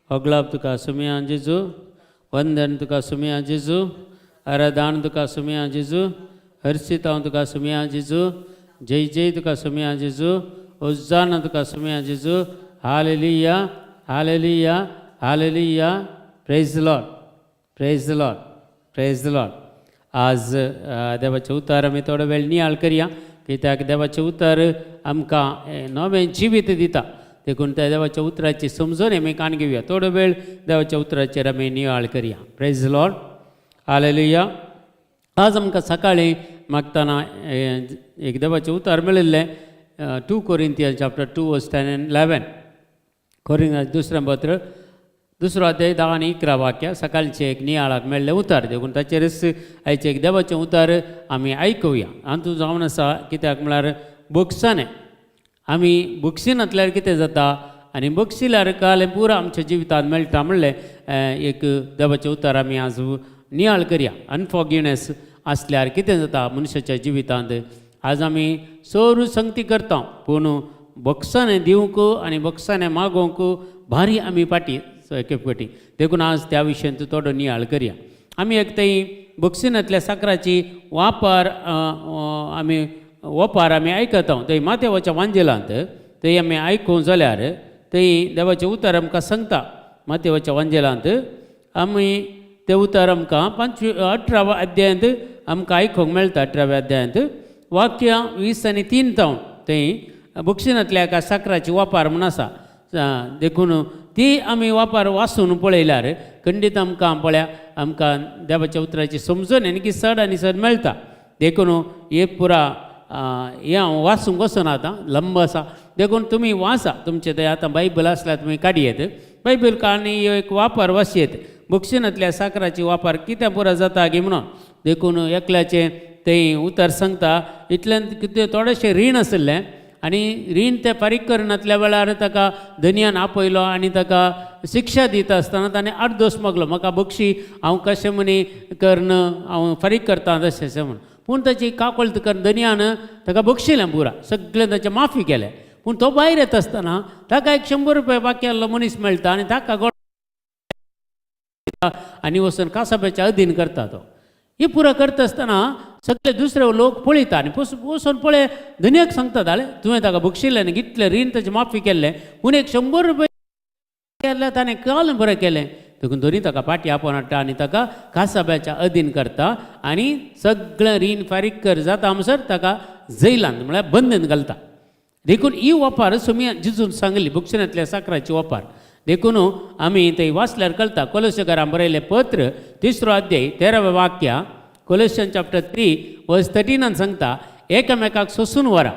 A: होगलाब तुका सुमिया जेजू, वंदन तुका सुमिया जेजू, आराधन तुका सुमिया जेजू, हर्षितां तुका सुमिया जेजू, जय जय तुका सुमिया जेजू, होजाना तुका सुमिया जेजू। Hallelujah. Hallelujah. Hallelujah. Praise the Lord. Praise the Lord. Praise the Lord. आज देवाचें उतर आमी थोडो वेळ नियाळ करया, कित्याक देवाचें उतर आमकां नवें जिवीत दिता. देखून त्या देवाच्या उतराची समजून आमी कान घेवया. थोडो वेळ देवाच्या उतराचेर आमी नियाळ करया. Praise Lord. हालेलुया. आज आमकां सकाळीं मागतना एक देवाचें उतर मेळिल्लें, 2 Corinthian chapter 2 verse 10 and 11. Corinthian दुसरें पत्र, दुसरो अध्याय, 10 आनी 11 वाक्य सकाळचें एक नियाळाक मेळ्ळें उतर. देखून ताचेरच आयचें एक देवाचें उतर आमी आयकुया. हातूंत जावन आसा, कित्याक म्हळ्यार बोगसाणें आमी बक्षिनातल्यार कितें जाता आनी बक्षिल्यार कालें पुरो आमच्या जिवितांत मेळटा म्हणलें एक देवाचें उतर आमी आज नियाळ करया. अनफॉर्गिवनेस आसल्यार कितें जाता मनशाच्या जिवितांत? आज आमी सोरू संगती करता, पूण बक्षाणें दिवंक आनी बक्षाणें मागोवंक भारी आमी फाटीं एके फावटी. देखून आज त्या विशयांत थोडो नियाळ करया. आमी एक थंय बक्षिणांतल्या साकराची वापर आमी ओपार आमी आयकता. थंय माथेवाच्या वांजेलांत थंय आमी आयकूंक जाल्यार थंय देवाचें उतर आमकां सांगता. माथेवाच्या वांजेलांत आमी तें उतर आमकां 18व्या अध्यायांत आमकां आयकूंक मेळटा. 18व्या अध्यायांत वाक्य 20 आनी 3 जावन थंय बक्षिणांतल्या एका साकराची वापार म्हूण आसा. देखून ती आमी वापार वाचून पळयल्यार खंडीत आमकां पळया आमकां देवाच्या उतराची समजून आनी की चड आनी चड मेळटा. देखून हे पुरा हें हांव वाचूंक वचना, आतां लंब आसा. देखून तुमी वाचा, तुमचें तें आतां बायबल आसल्यार तुमी काडयेत. बायबल काणी एक वापर वाचयेत बक्षिणांतल्या साकराची वापर कितें पुरो जाता गी म्हणून. देखून एकल्याचें थंय उतर सांगता इतल्यान कितें थोडेशें रीण आशिल्लें आनी रीण तें फारीक करनातल्या वेळार ताका धनयान आपयलो आनी ताका शिक्षा दिता आसतना ताणें आडदोस मागलो, म्हाका बक्षी, हांव कशें म्हणी करून हांव फारीक करता तशें अशें म्हण. पूण ताची काकळत करून धनयान ताका बक्षिलें पुरा सगळें ताचें माफी केलें. पूण तो भायर येता आसतना ताका एक 100 रुपया बाकी आहलो मनीस मेळटा आनी ताका गोड आनी वचून कासाब्याच्या अधीन करता तो. ही पुरा करता आसतना सगळे दुसरे लोक पळयता आनी वचून पळय धनयाक सांगता, जालें तुवें ताका बक्षिल्लें आनी इतलें रीण ताचें माफी केल्लें, पूण एक 100 रुपया केल्लें ताणें काल बरें केलें. देखून धनी ताका पाटी आपोवन हाडटा आनी ताका कासाब्याच्या अधीन करता आनी सगळें रीण फारीक कर जाता म्हणसर ताका जैलान म्हळ्यार बंदन घालता. देखून ही ओपार सुमी जिजून सांगली बक्षिणांतल्या साकराची ओपार. देखून आमी थंय वाचल्यार कळटा कोलोसेकारान बरयलें पत्र 3 अध्याय 13 वाक्या, कोलोशन चॅप्टर 3 वर्स 13 सांगता, एकामेकाक सोसून व्हरा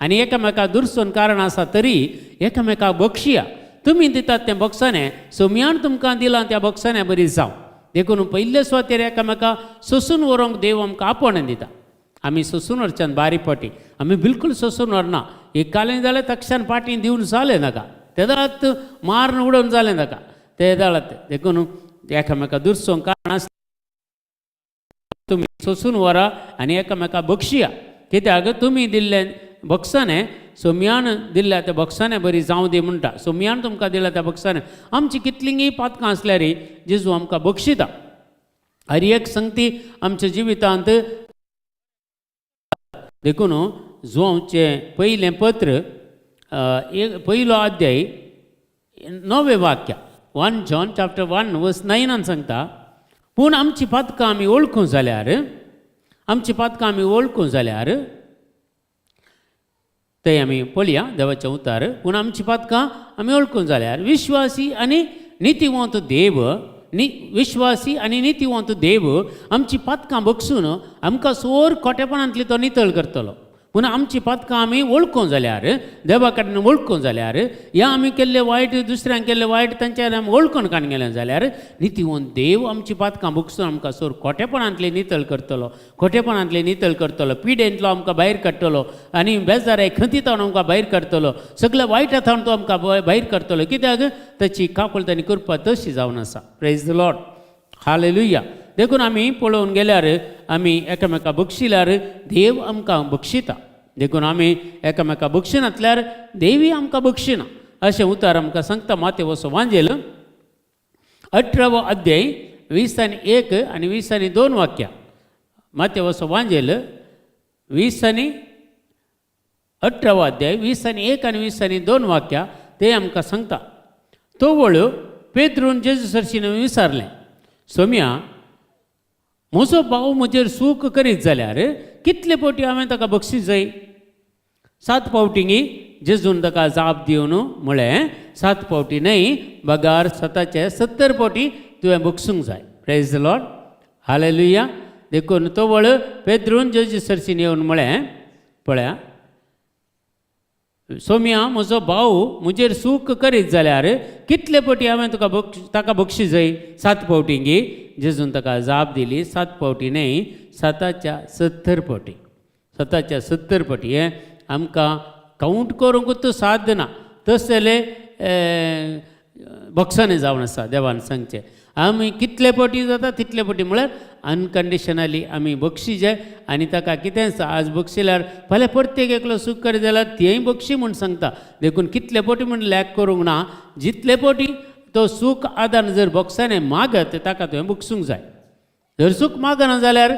A: आनी एकामेकाक दुरसून कारण आसा तरी एकामेकाक बक्षिया, तुमी दितात तें बक्षाणें सोमयान तुमकां दिलां त्या बक्षाण्या बरी जावं. देखून पयले सुवातेर एकामेकाक सोसून व्हरूंक देव आमकां आपोवणें दिता. आमी सोसून व्हरच्यान बारीक फाटी आमी बिलकूल सोसून व्हरना. एक कालें जाल्यार तक्षान पाटी दिवन जालें नाका, ते दाळात मारून उडोवन जालें नाका, ते दाळात. देखून एकामेका दुरसोंक कारण आसता तुमी सोसून व्हरा आनी एकामेका बक्षिया, कित्याक तुमी दिल्लें बक्षाणें सोमयान दिल्ल्या त्या बक्षाणें बरी जावं दी म्हणटा. सोमयान तुमकां दिल्या त्या बक्षाणें आमची कितलींय पातकां आसल्यार जेजू आमकां बक्षिता. हर एक संगती आमच्या जिवितांत. देखून जुवांवचें पयलें पत्र एक 1 अध्याय 9 वाक्य, 1 जॉन चॅप्टर 1 वर्स 9 सांगता, पूण आमची पातकां आमी वळखूं जाल्यार, आमची पातकां आमी वळखूं जाल्यार थंय आमी पळया देवाचें उतार, पूण आमची पातकां आमी वळखूं जाल्यार विश्वासी आनी नितीवंत देव, विश्वासी आनी नितीवंत देव आमची पातकां बक्षून आमकां सोर खोटेपणांतली तो नितळ करतलो. पूण आमची पातकां आमी वळखूं जाल्यार, देवा कडेन वळखूं जाल्यार, ह्या आमी केल्ले वायट दुसऱ्यांक केल्ले वायट तांच्या आमी वळखून काडून गेले जाल्यार नितीवंत देव आमची पातकां बक्षून आमकां सोर खोटेपणांतले नितळ करतलो, खोटेपणांतले नितळ करतलो, पिडेंतलो आमकां भायर काडटलो आनी बेजाराय खंतीतावन आमकां भायर काडटलो, सगळ्या वायटा थावन तो आमकां भायर काडटलो. कित्याक ताची काकुळट आनी कृपा तशी जावन आसा. Praise the Lord, hallelujah. देखून आमी पळोवन गेल्यार आमी एकामेका बक्षिल्यार देव आमकां बक्षिता. देखून आमी एकामेका बक्षिनातल्यार देवी आमकां बक्षिना अशें उतार आमकां सांगता. मातेवसो वांजेल 18 अध्याय 20 आनी 1 आनी 20 आनी 2 वाक्यां. मातेवसो वांजेल 20 आनी 18 अध्याय 20 आनी 1 आनी 20 आनी 2 वाक्यां ते आमकां सांगता. तो वळ पेद्रून जेजू सरशीन विचारलें, सोम्या म्हजो भाव म्हजेर सूख करीत जाल्यार कितले फावटी हांवें ताका बक्षीस जाय? 7 फावटी जेजून ताका जाप दिवन म्हळें, 7 फावटी न्हय बगार 7 70 फावटी तुवें बक्षूंक जाय. प्रेज the Lord, hallelujah. देखून तो वळ पेद्रून जेजू सरशीन येवन म्हळें, पळया सोम्या म्हजो भाव म्हजेर सूख करीत जाल्यार कितले फावटी हांवें तुका ताका बक्षीस जाय? 7 फावटी गी. जेजून ताका जाप दिली, 7 फावटी न्हय 7 70 फावटी, 7 70 फावटी. हें आमकां कावंट करूंक साध्य ना, तसले बक्षांनी जावन आसा देवान सांगचें. आमी कितले फावटी जाता तितले फावटी म्हळ्यार अनकंडिशनली आमी बक्षीचे आनी ताका कितेंच आज बक्षिल्यार फाल्यां प्रत्येक एकलो सूख करीत जाल्यार तेंय बक्षी म्हूण सांगता. देखून कितले फावटी म्हूण लॅक करूंक ना, जितले फावटी तो सूख आदान जर बक्षाने मागत ताका तुवें बक्षूंक जाय. जर सूख मागना जाल्यार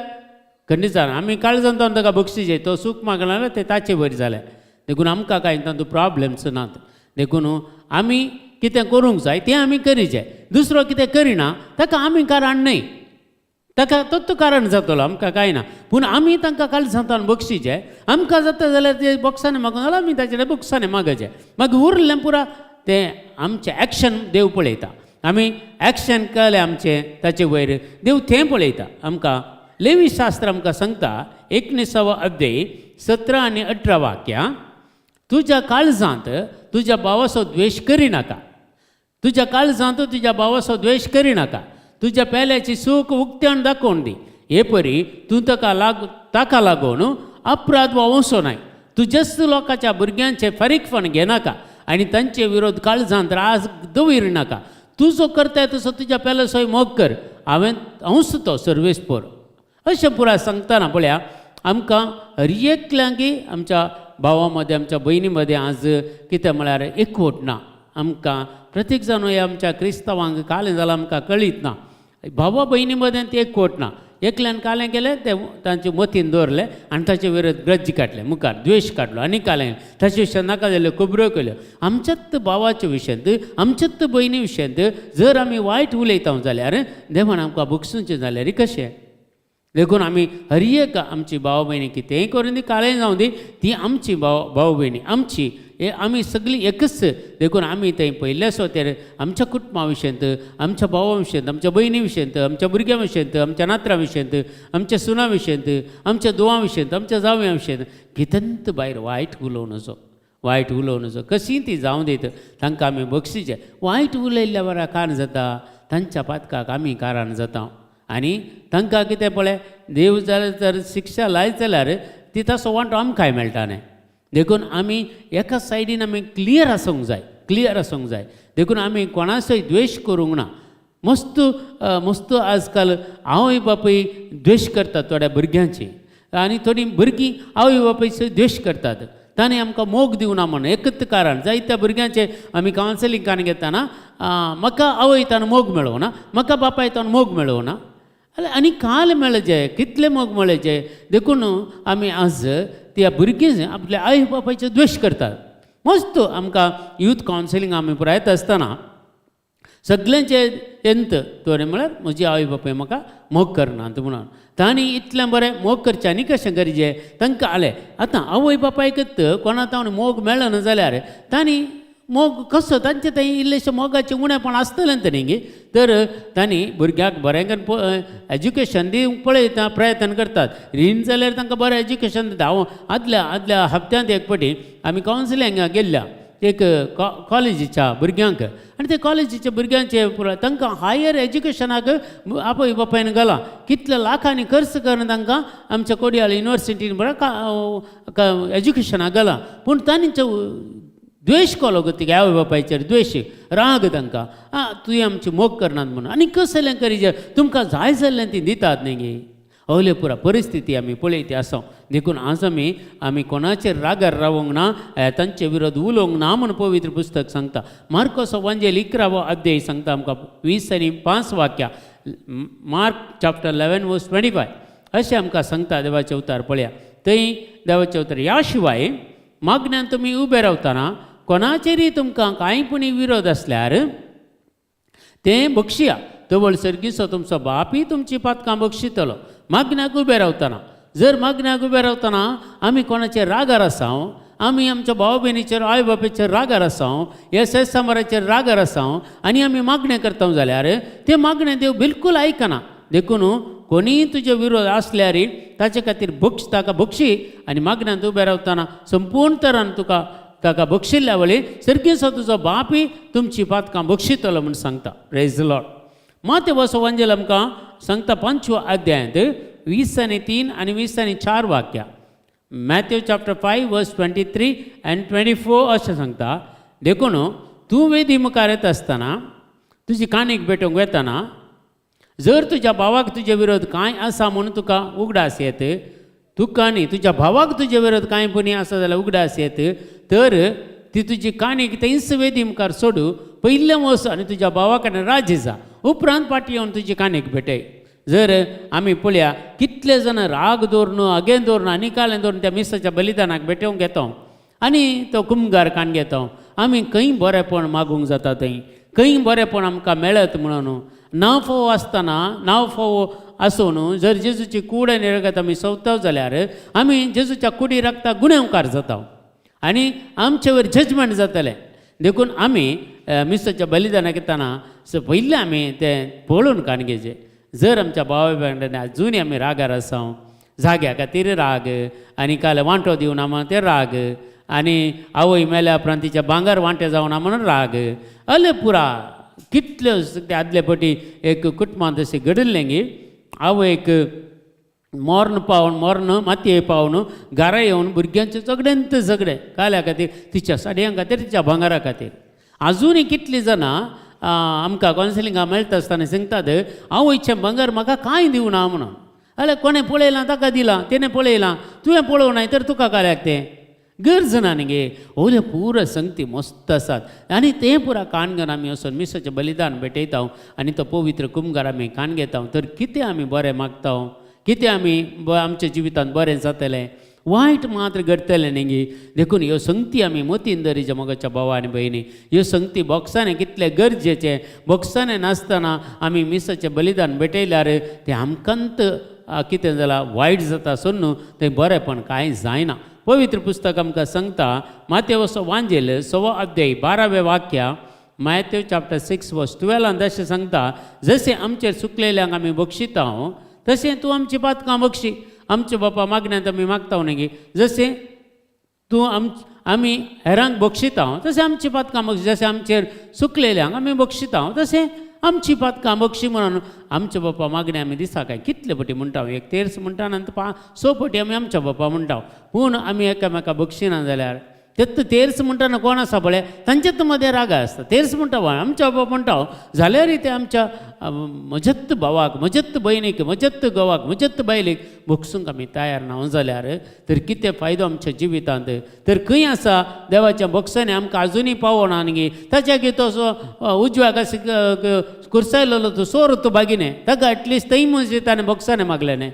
A: खंडीत जाण आमी काळजान ताका बक्षीचे, तो सूख मागना जाल्यार तें ताचे वयर जालें. देखून आमकां कांय तातूंत प्रॉब्लम्स नात. देखून आमी कितें करूंक जाय तें आमी करीचें, दुसरो कितें करिना ताका आमी कारण न्हय, ताका तोच कारण जातलो, आमकां कांय ना. पूण आमी तांकां काळजांतल्यान बक्षीचें, आमकां जाता जाल्यार ते बक्षांनी मागून जाल्यार आमी ताचे कडेन बक्षांनी मागचें, मागीर उरलें पुरा तें आमचें एक्शन देव पळयता. आमी एक्शन केलें आमचें ताचे वयर देव तें पळयता. आमकां लेवी शास्त्र आमकां सांगता 19 अध्याय 17 आनी 18 वाक्यां, तुज्या काळजांत तुज्या भावाचो द्वेश करिनाका, तुज्या काळजांत तुज्या भावाचो द्वेश करिनाका, तुज्या पेल्याची सूख उक्त्यान दाखोवन दी. हे परी तूं ताका लागून अपराध वावसो नाय. तुज्याच लोकांच्या भुरग्यांचे फारीकपण घेनाका आनी तांचे विरोध काळजांत राज दवरिनाका. तूं जो करताय तसो तुज्या पेल्याचोय मोग कर. हांवें हांवच तो सर्वेस्पोर. अशें पुराय सांगतना पळया आमकां हर एकल्यांकी आमच्या भावा मदें आमच्या भयणी मदें आज कितें म्हळ्यार एकवट ना. आमकां प्रत्येक जाण ह्या आमच्या क्रिस्तांवांक कालें जालां आमकां कळीत ना. भावा भयणी मदें तें एकवट ना. एकल्यान कालें केलें तें तांचे मतीन दवरलें आनी ताचे विरोध ग्रज्ज काडलें, मुखार द्वेश काडलो आनी कालें ताचे विशयांत नाका जाल्ल्यो खबऱ्यो केल्यो. आमच्याच भावाच्या विशयांत आमच्याच भयणी विशयांत जर आमी वायट उलयता जाल्यार देवान आमकां बगसुचें जाल्यार कशें? देखून आमी हर एक आमची भाव भयणी कितेंय करून दी, कालें जावं दी, ती आमची भाव भाव भयणी आमची हे आमी सगळीं एकच. देखून आमी थंय पयल्या सुवातेर आमच्या कुटुंबा विशयांत, आमच्या भावा विशयांत, आमच्या भयणी विशयांत, आमच्या भुरग्यां विशयांत, आमच्या नातरां विशयांत, आमच्या सुनां विशयांत, आमच्या धुवां विशयांत, आमच्या जावयां विशयांत कितेंत भायर वायट उलोवं नजो, वायट उलोवं नजो. कशीं ती जावं दीत तांकां आमी बक्षिचें. वायट उलयल्ल्या बऱ्या कारण जाता तांच्या पातकाक आमी कारण जाता आनी तांकां कितें पळय देव जाल्यार जर शिक्षा लायत जाल्यार ती तसो वांटो आमकांय मेळटा न्ही. देखून आमी एका सायडीन आमी क्लियर आसूंक जाय, क्लियर आसूंक जाय. देखून आमी कोणाचोय द्वेश करूंक ना. मस्त मस्त आजकाल आवय बापूय द्वेश करतात थोड्या भुरग्यांची आनी थोडीं भुरगीं आवय बापूयचो द्वेश करतात. तांणी आमकां मोग दिवना म्हणून एकच कारण. जायत्या भुरग्यांचे आमी कावन्सिलींग कान घेतना म्हाका आवय ताणें मोग मेळोना, म्हाका बापाय ताणें मोग मेळोना आनी काल मेळचे कितले मोग मेळचे. देखून आमी आज त्या भुरगीं आपल्या आई बापायचो द्वेश करतात. मस्त आमकां यूथ कावन्सिलींग आमी पुरायत आसतना सगल्यांचे तेंत तोरें म्हळ्यार म्हजी आवय बापूय म्हाका मोग करनात म्हणून तांणी इतलें बरें मोग करचें आनी कशें गरजें तांकां आलें. आतां आवय बापायकच कोणा तावन मोग मेळना जाल्यार तांणी मोग कसो तांचे थंय इल्लेशें मोगाचें उणेपण आसतलें तरी न्ही. तर तांणी भुरग्याक बरें करून एज्युकेशन दिवंक पळयता प्रयत्न करतात. रीण जाल्यार तांकां बरें एज्युकेशन दिता. हांव आदल्या आदल्या हप्त्यांत एक फावटी आमी कावन्सिलिंगाक गेल्ल्या एक कॉलेजीच्या भुरग्यांक आनी ते कॉलेजीच्या भुरग्यांचे पुराय तांकां हायर एज्युकेशनाक आवय बापायन घालां कितल्या लाखांनी खर्च करून तांकां आमच्या कोडियाल युनिवर्सिटीन बरें एज्युकेशनाक घालां. पूण तांचो द्वेश केलो गो तिगे आवय बापायचेर द्वेश राग तांकां आं तुवें आमची मोग करनात म्हणून आनी कसलें करीजे तुमकां जाय जाल्लें ती दितात न्ही गे. अवले पुरा परिस्थिती आमी पळयती आसा. देखून आज आमी आमी कोणाचेर रागार रावंक ना, तांचे विरोध उलोवंक ना म्हूण पवित्र पुस्तक सांगता. मार्कोस वांजेल 11वो अध्याय सांगता आमकां 20 आनी 5 वाक्यां, मार्क चॅप्टर 11 वर्स 25 अशें आमकां सांगता देवाचें उतार पळया. थंय देवाचें उतार ह्या शिवाय मागण्यान तुमी उबे रावतना कोणाचेरय तुमकां कांय पुणी विरोध आसल्यार तें बक्षिया, तवळ सर्गीचो तुमचो बापूय तुमची पातकां बक्षितलो. मागण्याक उबे रावतना जर मागण्याक उबे रावतना आमी कोणाचेर रागार आसा, आमी आमच्या भाव भयणीचेर आवय बापायचेर रागार आसा, ह्या सेसामाराचेर रागार आसा आनी आमी मागणें करता जाल्यार तें मागणें देव बिलकूल आयकना. देखून कोणीय तुजे विरोध आसल्यार ताचे खातीर बक्ष ताका बक्षी आनी मागण्यांत उबे रावतना संपूर्ण तरान तुका ताका बक्षिल्ल्या वळी सर्गेचो तुजो बापूय तुमची पातकां बक्षितलो म्हूण सांगता. Praise the lord. मातेवसो वांजेल आमकां सांगता 5व्या अध्यायांत 20 आनी 3 आनी 20 आनी 4 वाक्यां, मॅथ्यू चॅप्टर 5 वर्स 23 आनी 24 अशें सांगता. देखून तूं वेदी मुखार येता आसतना तुजी काणीक भेटोवंक वेतना जर तुज्या भावाक तुजे विरोध कांय आसा म्हणून तुका उगडास येत, तुका न्ही तुज्या भावाक तुजे विरोध कांय पुणी आसा जाल्यार उगडास येत तर ती तुजी काणीक थंयच वेदी मुखार सोडू, पयलें वच आनी तुज्या भावा कडेन राजी जा, उपरांत फाटीं येवन तुजी काणीक भेटय. जर आमी पळया कितले जाण राग दवरून अगेन दवरून आनी कालें दवरून त्या मिसाच्या बलिदानाक भेटोवंक येता आनी तो कुमगार कान घेता. आमी खंय बरेंपण मागूंक जाता, थंय खंय बरेंपण आमकां मेळत म्हणून नांव फोव आसतना नांव फोव आसून जर जेजूची कूड आनी रगत आमी सोदता जाल्यार आमी जेजूच्या कुडी रगता गुन्यांवकार जाता आनी आमचे वयर जजमेंट जातलें. देखून आमी मिसाच्या बलिदानाक येतना पयलें आमी तें पळोवन कान घेवचें. जर आमच्या भाव भयणां अजुनूय आमी रागार आसा, जाग्या खातीर राग आनी काल वांटो दिवना म्हणून ते राग आनी आवय मेल्या उपरांत तिच्या भांगर वांटे जावना म्हणून राग अले पुरा कितल्यो ते आदले पटी एक कुटुंबांत अशें घडिल्लें गी आवयक मोर्न पावन मोर्न मातये पावन घरा येवन भुरग्यांचें सगळ्यांत झगडें काल्या खातीर, तिच्या साडयां खातीर, तिच्या भांगरा खातीर. आजुनूय कितलीं जाणां आमकां कावन्सिलिंगा मेळटा आसतना सांगतात आवयचें भांगर म्हाका कांय दिवना म्हणून. जाल्यार कोणें पळयलां ताका दिलां, तेणें पळयलां, तुवें पळोवं तर तुका काल्याक तें गरज ना न्ही गे. ओले पुरा संगती मस्त आसात आनी तें पुरा कान घेवन आमी वचून मिसाचें बलिदान भेटयता आनी तो पवित्र कुमगार आमी कान घेता. तर कितें आमी बरें मागता, कितें आमी आमच्या जिवितांत बरें जातलें, वायट मात्र घडटलें न्ही गी. देखून ह्यो संगती आमी मतीन दवरिच्या मोगाच्या भावा आनी भयणी. ह्यो संगती बोक्सांनी कितलें गरजेचें, बोक्सांनी नासतना आमी मिसाचें बलिदान भेटयल्यार तें आमकांत कितें जालां वायट जाता सोडून तें बरेंपण कांय जायना. पवित्र पुस्तक आमकां सांगता मातेवसो वांजेल 6 अध्याय 12वें वाक्य, मॅथ्यू चॅप्टर 6 वर्स 12 अशें सांगता, जशें आमचेर चुकलेल्यांक आमी बक्षिता तशें तूं आमची पातकां बक्षी. आमच्या बापा मागण्यांत आमी मागता न्ही गे, जशें तूं आमी हेरांक बक्षिता तशें आमची पातकां बक्षी, जशें आमचेर चुकलेल्यांक आमी बक्षिता तशें आमची पातकां बक्षी म्हणून आमच्या बापा मागणें आमी दिसा काय कितले पटी म्हणटा, एक तेर्स म्हणटा नंतर 5-6 पटी आमी आमच्या बापा म्हणटा. पूण आमी एकामेका बक्षिना जाल्यार तेत तेर्स म्हणटाना कोण आसा पळय तांचेच मदें रागा आसता. तेर्स म्हणटा आमच्या बाबा म्हणटा जाल्यारय ते आमच्या म्हजेच भावाक, म्हजेच भयणीक, म्हजेच घोवाक, म्हजेच बायलेक बक्षूंक आमी तयार ना जाल्यार तर कितें फायदो आमच्या जिवितांत. तर खंय आसा देवाच्या बक्षांनी आमकां आजुनूय पावना न्ही. ताच्या की तो असो उजव्याक अशें कुर्सायलेलो तो सोर तो बागिने ताका एटलिस्ट थंय म्हणजे ताणें बक्षांनी मागलें न्ही.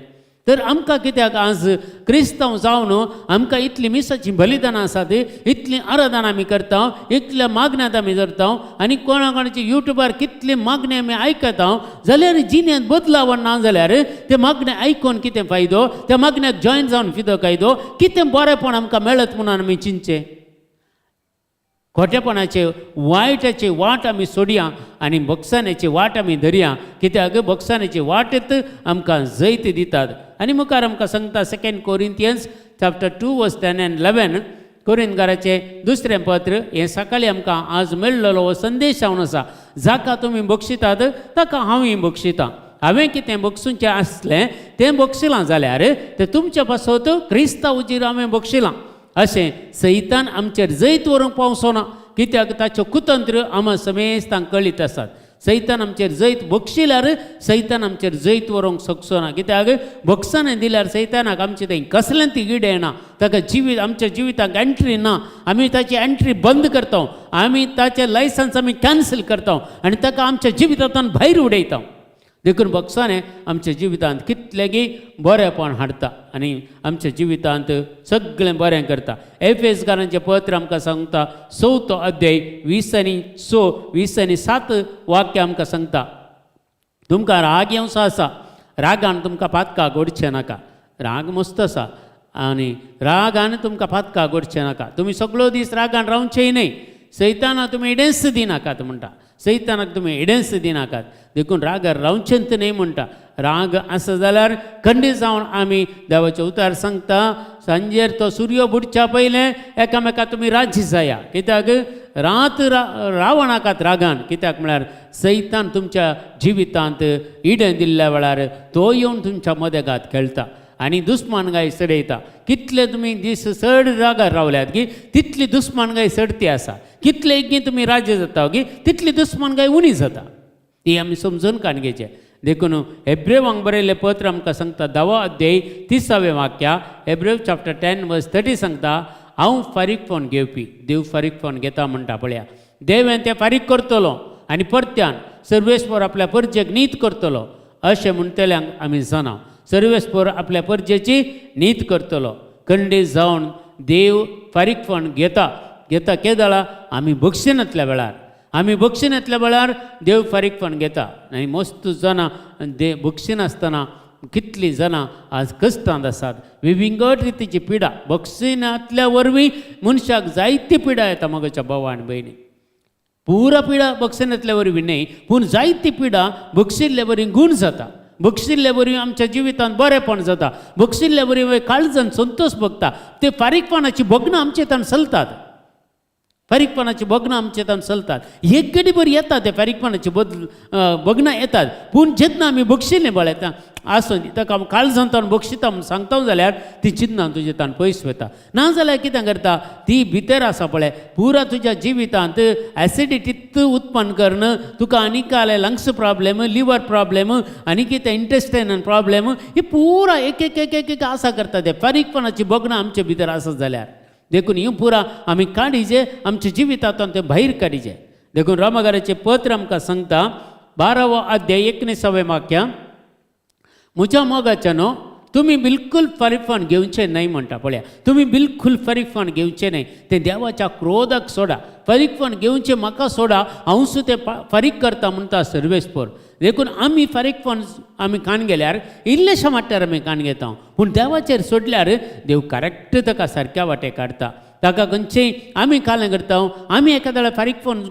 A: तर आमकां कित्याक आज क्रिस्तांव जावन आमकां इतलीं मिसाचीं बलिदानां आसात, इतलीं आराधना आमी करता, इतल्या मागण्यांत आमी धरता आनी कोणा कोणाची युट्यूबार कितली मागणी आमी आयकता जाल्यार जिणेंत बदलाव ना जाल्यार ते मागणें आयकून कितें फायदो, त्या मागण्याक जॉयन जावन कितें फायदो, कितें बरेंपण आमकां मेळत म्हणून आमी चिंतचें. खोटेपणाचे वायटाची वाट आमी सोडया आनी बक्षाण्याची वाट आमी धरया, कित्याक बक्षाण्याची वाटेत आमकां जैत दितात. आनी मुखार आमकां सांगता 2 कोरिंथियन्स चॅप्टर 2 वर्स 10 आनी 11, कोरिंथकाराचें दुसरें पत्र हें सकाळीं आमकां आज मेळ्ळलो हो संदेश जावन आसा. जाका तुमी बक्षितात ताका हांवूय बक्षितां. हांवें कितें बक्षुचें आसलें तें बक्षिलां जाल्यार तें तुमच्या पासत क्रिस्ता उजीर हांवें बक्षिलां. अशें सैतान आमचेर जैत व्हरूंक पावचो ना, कित्याक ताच्यो कुतंत्र आमा समेस्तांक कळीत आसात. सैतान आमचेर जैत बक्षिल्यार सैतान आमचेर जैत व्हरूंक शकचो ना, कित्याक बक्षाने दिल्यार सैतानाक आमचे थंय कसलें ती गिड येना, ताका जिवीत आमच्या जिविताक एंट्री ना. आमी ताची एंट्री बंद करता, आमी ताचें लायसन्स आमी कॅन्सल करता आनी ताका आमच्या जिवितांतल्यान भायर उडयता. देखून बक्षाने आमच्या जिवितांत कितलेगी बरेंपण हाडटा आनी आमच्या जिवितांत सगळें बरें करता. एफेसकारांचें पत्र आमकां सांगता 4 अध्याय 20 आनी 6 20 आनी 7 वाक्य आमकां सांगता, तुमकां राग येवचो आसा, रागान तुमकां पातकां घडचें नाका. राग मस्त आसा आनी रागान तुमकां पातकां घडचें नाका. तुमी सगळो दीस रागान रावचेय न्हय. सैताना तुमी इडेंस दिनाकात म्हणटा, सैतानाक तुमी इडेंस दिनाकात. देखून रागार रावचेंत न्हय म्हणटा. राग आसा जाल्यार खंडीत जावन आमी देवाचें उतार सांगता सांजेर तो सुर्यो बुडच्या पयलें एकामेका तुमी राजी जाया, कित्याक रात रावनाकात रागान, कित्याक म्हळ्यार सैतान तुमच्या जिवितांत इडें दिल्ल्या वेळार तो येवन तुमच्या मदेगात खेळटा आनी दुस्मानगाय चडयता. कितले तुमी दीस चड रागार रावल्यात की तितली दुस्मानगाय चडती आसा, कितले की तुमी राज्य जाता की तितली दुस्मानगाय उणी जाता. ती आमी समजून काण घेवचें. देखून हेब्रेवांक बरयल्लें पत्र आमकां सांगता 10 अध्याय 30वें वाक्या, हेब्रेव चॅप्टर 10 वर्स 30 सांगता, हांव फारीकपण घेवपी देव फारीकपण घेता म्हणटा. पळया देव तें फारीक करतलो आनी परत्यान सर्वेस्पर आपल्या परजेक नीत करतलो अशें म्हणटल्यांक आमी जाणा. सर्वेस्पर आपल्या परजेची नीत करतलो. खंडीत जावन देव फारीकपण घेता घेता केदळा आमी बक्षिनांतल्या वेळार, आमी बक्षिनांतल्या वेळार देव फारीकपण घेता. आनी मस्त जाणां दे बक्षिनासतना कितलीं जाणां आज कश्टांत आसात, विविंगड रितीची पिडा बक्षिनांतल्या वरवीं मनशाक जायती पिडा येता. म्हज्या भावा आनी भयणी, पुरा पिडा बक्षिनांतल्या वरवीं न्हय, पूण जायती पिडा बक्षिल्ले वरवीं गूण जाता, बक्षिल्ले वरवीं आमच्या जिवितांत बरेंपण जाता, बक्षिल्ले वरवीं काळजान संतोष भोगता, ते फारीकपणाची भोगणां आमचे ताण चलतात. फारीकपणाची भोगणां आमचे तान चलतात. एक घडी बरी येतात ते फारीकपणाची बदल भोगणां येतात, पूण जेन्ना आमी बक्षिल्लें पळयता आसूं दी ताका आमी काळजांत बक्षिता म्हूण सांगता जाल्यार ती चिन्नां तुजे तान पयस वता. ना जाल्यार कितें करता ती भितर आसा पळय पुरा तुज्या जिवितांत एसिडिटी उत्पन्न करून तुका आनी काले लंग्स प्रॉब्लेम, लिवर प्रॉब्लेम आनी कितें इंटेस्टायनल प्रॉब्लेम ही पुरा एक एक एक एक एक आसा करता ते फारीकपणाची भोगणां आमचे भितर आसत जाल्यार. देखून ह्यो पुरा आमी काडीजे आमच्या जिवितांतल्यान तें भायर काडीजे. देखून रोमागाराचें पत्र आमकां सांगता 12वो अध्याय 19वें वाक्य, म्हज्या मोगाच्यानो तुमी बिलकुल फारीकपण घेवचें न्हय म्हणटा. पळया तुमी बिलकुल फारीकपण घेवचें न्हय, तें देवाच्या क्रोधाक सोडा, फारीकपण घेवचें म्हाका सोडा, हांव सुद्दां तें फारीक करता म्हणटा सर्वेस्पर. देखून आमी फारीकपण आमी कान गेल्यार इल्लेशा वाट्यार आमी कान घेता, पूण देवाचेर सोडल्यार देव करेक्ट ताका सारक्या वाटे काडटा. ताका खंयचेय आमी कालें करता, आमी एकाद्या फारीकपण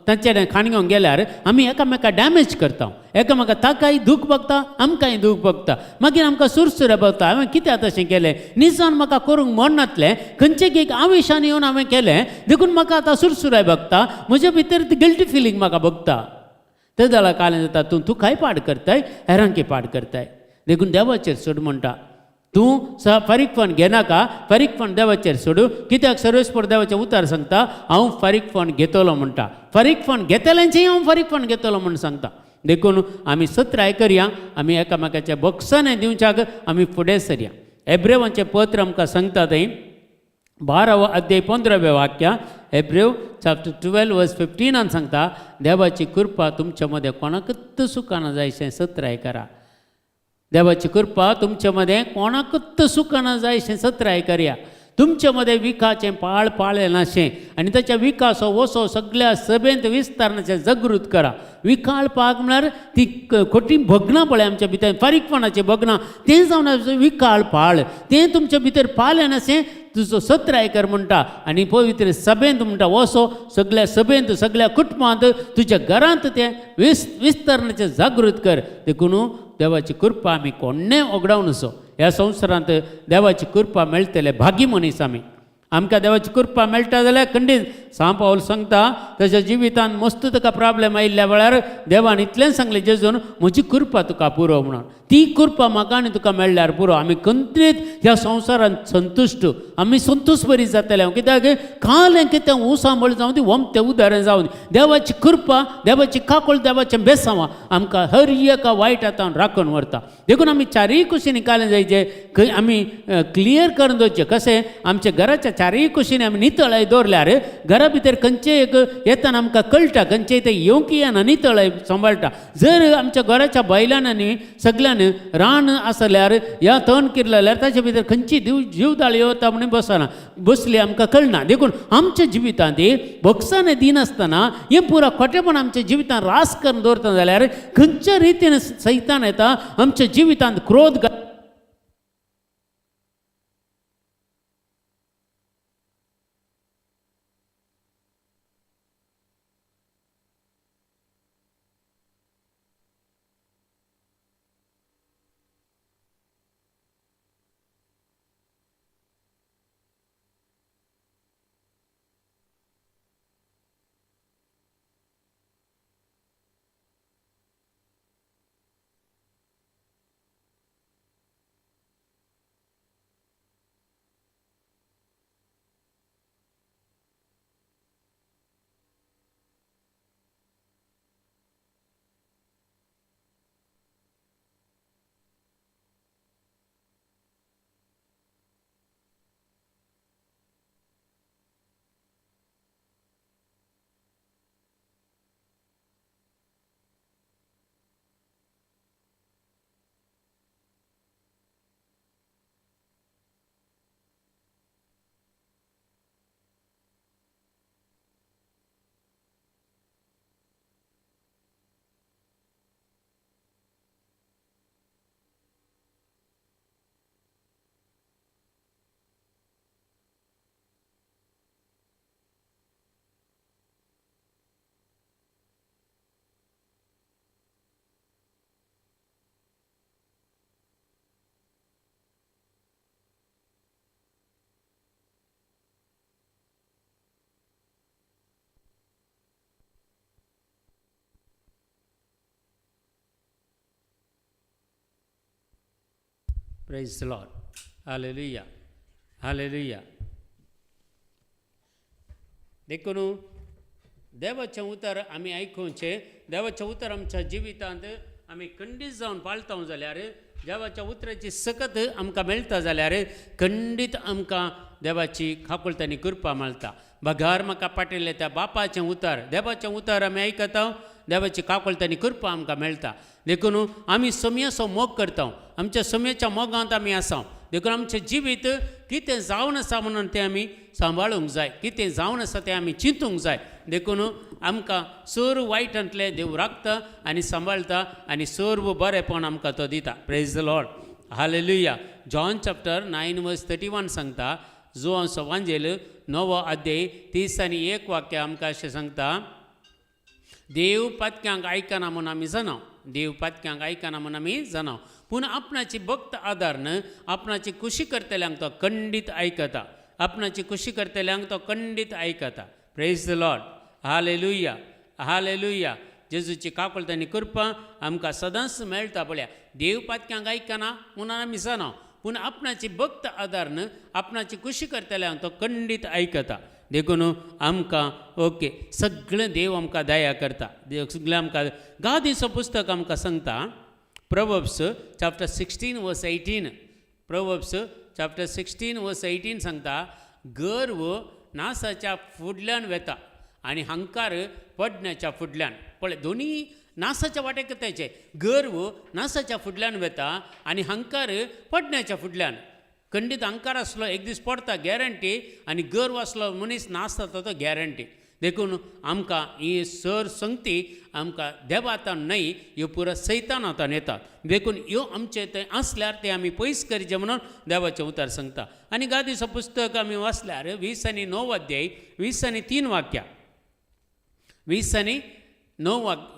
A: तांचे खाण घेवन गेल्यार आमी एकामेका डॅमेज करता, एकामेका ताकाय दूख भोगता आमकांय दूख भोगता, मागीर आमकां सुरसुरे भोगता हांवें कित्याक तशें केलें, निजान म्हाका करूंक म्हणनातलें, खंयचे एक आवेशान येवन हांवें केलें देखून म्हाका आतां सुरसुरे भोगता, म्हज्या भितर ती गिल्टी फिलींग म्हाका भोगता. ते जाल्यार कालें जाता तूं तुकाय पाड करताय हेरांकी पाड करताय. देखून देवाचेर सोड म्हणटा, तूं फारीकपण घेनाका, फारीकपण देवाचेर सोडू. कित्याक सर्वेस्पर देवाचें उतार सांगता हांव फारीकपण घेतलो म्हणटा, फारीकपण घेतल्यांचें हांव फारीकपण घेतलो म्हूण सांगता. देखून आमी सत्राय करया, आमी एकामेकाच्या बक्षाने दिवच्याक आमी फुडें सरया. एब्रेवांचें पत्र आमकां सांगता थंय 12वो अध्याय 15वें वाक्य, एब्रेव चॅप्टर 12 वर्स 15 सांगता देवाची कृपा तुमच्या मदें कोणाकूच सुखाना जायशें सत्राय करा. देवाची कृपा तुमच्या मदें कोणाकूच सुखाना जायशें सत्राय करया. तुमच्या मदें विखाचें पाळ पाळेनाशें आनी ताच्या विकासो वसो सगळ्या सभेंत विस्तारनाचें जागृत करा. विखाळ पाक म्हळ्यार ती खोटी भगणां पळय आमच्या भितर फारीकपणाचीं भगणां तें जावन विखाळ पाळ तें तुमच्या भितर पाळेनाशें तुजो सत्राय कर म्हणटा. आनी पवित्र सभेंत म्हणटा वसो सगळ्या सभेंत सगळ्या कुटुंबांत तुज्या घरांत तें विस्तारणाचें जागृत कर. देखून देवाची कृपा आमी कोणें ओगडावन असो ह्या संवसारांत देवाची कृपा मेळटले भागी मनीस आमी. आमकां देवाची कृपा मेळटा जाल्यार खंडीत सांव पावल सांगता ताच्या जिवितांत मस्त ताका प्रॉब्लेम आयिल्ल्या वेळार देवान इतलें सांगलें जेजून म्हजी कृपा तुका पुरो म्हणून. ती कृपा म्हाका आनी तुका मेळ्ळ्यार पुरो, आमी खंतीत ह्या संवसारांत संतुश्ट, आमी संतोश बरी जातले. कित्याक कालें कितें उसांबळ जावं ती वमतें उदारण जावं, देवाची कृपा देवाची काकूळ देवाचें बेसांव आमकां हर एका वायट आतां राखून व्हरता. देखून आमी चारूय कुशींनी कालें जायचें, खंय आमी क्लियर करून दवरचें. कशें आमच्या घराच्या चारूय कुशींनी आमी नितळाय दवरल्यार घरा भितर खंयचें एक येतना आमकां कळटा खंयचें तें येवंक येना नितळाय सांबाळटा. जर आमच्या घराच्या बैलान आनी सगल्यान रान आसल्यार या तण किरलें जाल्यार ताचे भितर खंयची जीवदाळी वता म्हणून बसना बसली आमकां कळना. देखून आमच्या जिवितांत भोगसाने दिनासतना हें पुरा खोटेपण आमच्या जिवितांत रास करून दवरता जाल्यार खंयच्या रितीन सैतान येता आमच्या जिवितांत क्रोध Praise Lord. Hallelujah. Hallelujah. देखून देवाचें उतर आमी आयकुचें. देवाचें उतर आमच्या जिवितांत आमी खंडीत जावन पाळता जाल्यार, देवाच्या उतराची सकत आमकां मेळटा जाल्यार खंडीत आमकां देवाची काकुळट आनी कृपा मेळटा. बगार म्हाका पाटिल्लें त्या बापाचें उतर, देवाचें उतर आमी आयकता, देवाची काकुळट आनी कृपा आमकां मेळटा. देखून आमी सोमयाचो मोग करता, आमच्या सोमयेच्या मोगांत आमी आसा. देखून आमचें जिवीत कितें जावन आसा म्हणून तें आमी सांबाळूंक जाय, कितें जावन आसा तें आमी चिंतूंक जाय. देखून आमकां सर्व वायटांतलें देव राखता आनी सांबाळटा आनी सर्व बरेंपण आमकां तो दिता. Praise the Lord. Hallelujah. John chapter 9 verse 31 सांगता, जुवांचो वांजेल 9वो अध्याय 31 वाक्य आमकां अशें सांगता, देव पातक्यांक आयकना म्हूण आमी जाणा, देव पातक्यांक आयकना म्हूण आमी जाणा, पूण आपणाची भक्त आदार आपणाची खुशी करतल्यांक तो खंडीत आयकता, आपणाची खुशी करतल्यांक तो खंडीत आयकता. Praise the Lord. Hallelujah. Hallelujah. जेजूची काकुळट आनी कृपा आमकां सदांच मेळटा. पळया, देव पातक्यांक आयकना म्हणून आमी जाणा, पूण आपणाची भक्त आदार आपणाची खुशी करतल्यांक तो खंडीत आयकता. देखून आमकां ओके सगळें देव आमकां दया करता, देव सगळें आमकां. गादीचो पुस्तक आमकां सांगता, Proverbs chapter 16 verse 18, Proverbs chapter 16 verse 18 सांगता, गर्व नासाच्या फुडल्यान वेता आनी हंकार पडण्याच्या फुडल्यान. पळय, दोनी नासाच्या वाटेक तेचे, गर्व नासाच्या फुडल्यान वेता आनी हंकार पडण्याच्या फुडल्यान. खंडीत हंकार आसलो एक दीस पडटा गॅरंटी, आनी गर्व आसलो मनीस नासता तो गॅरंटी. देखून आमकां ही सर संगती आमकां देवातान न्हय, ह्यो पुरो सैतान आतां येतात. देखून ह्यो आमचे थंय आसल्यार ते आमी पयस करचे म्हणून देवाचें उतर सांगता. आनी गादीचो पुस्तक आमी वाचल्यार 29 अध्याय 23 वाक्या, 29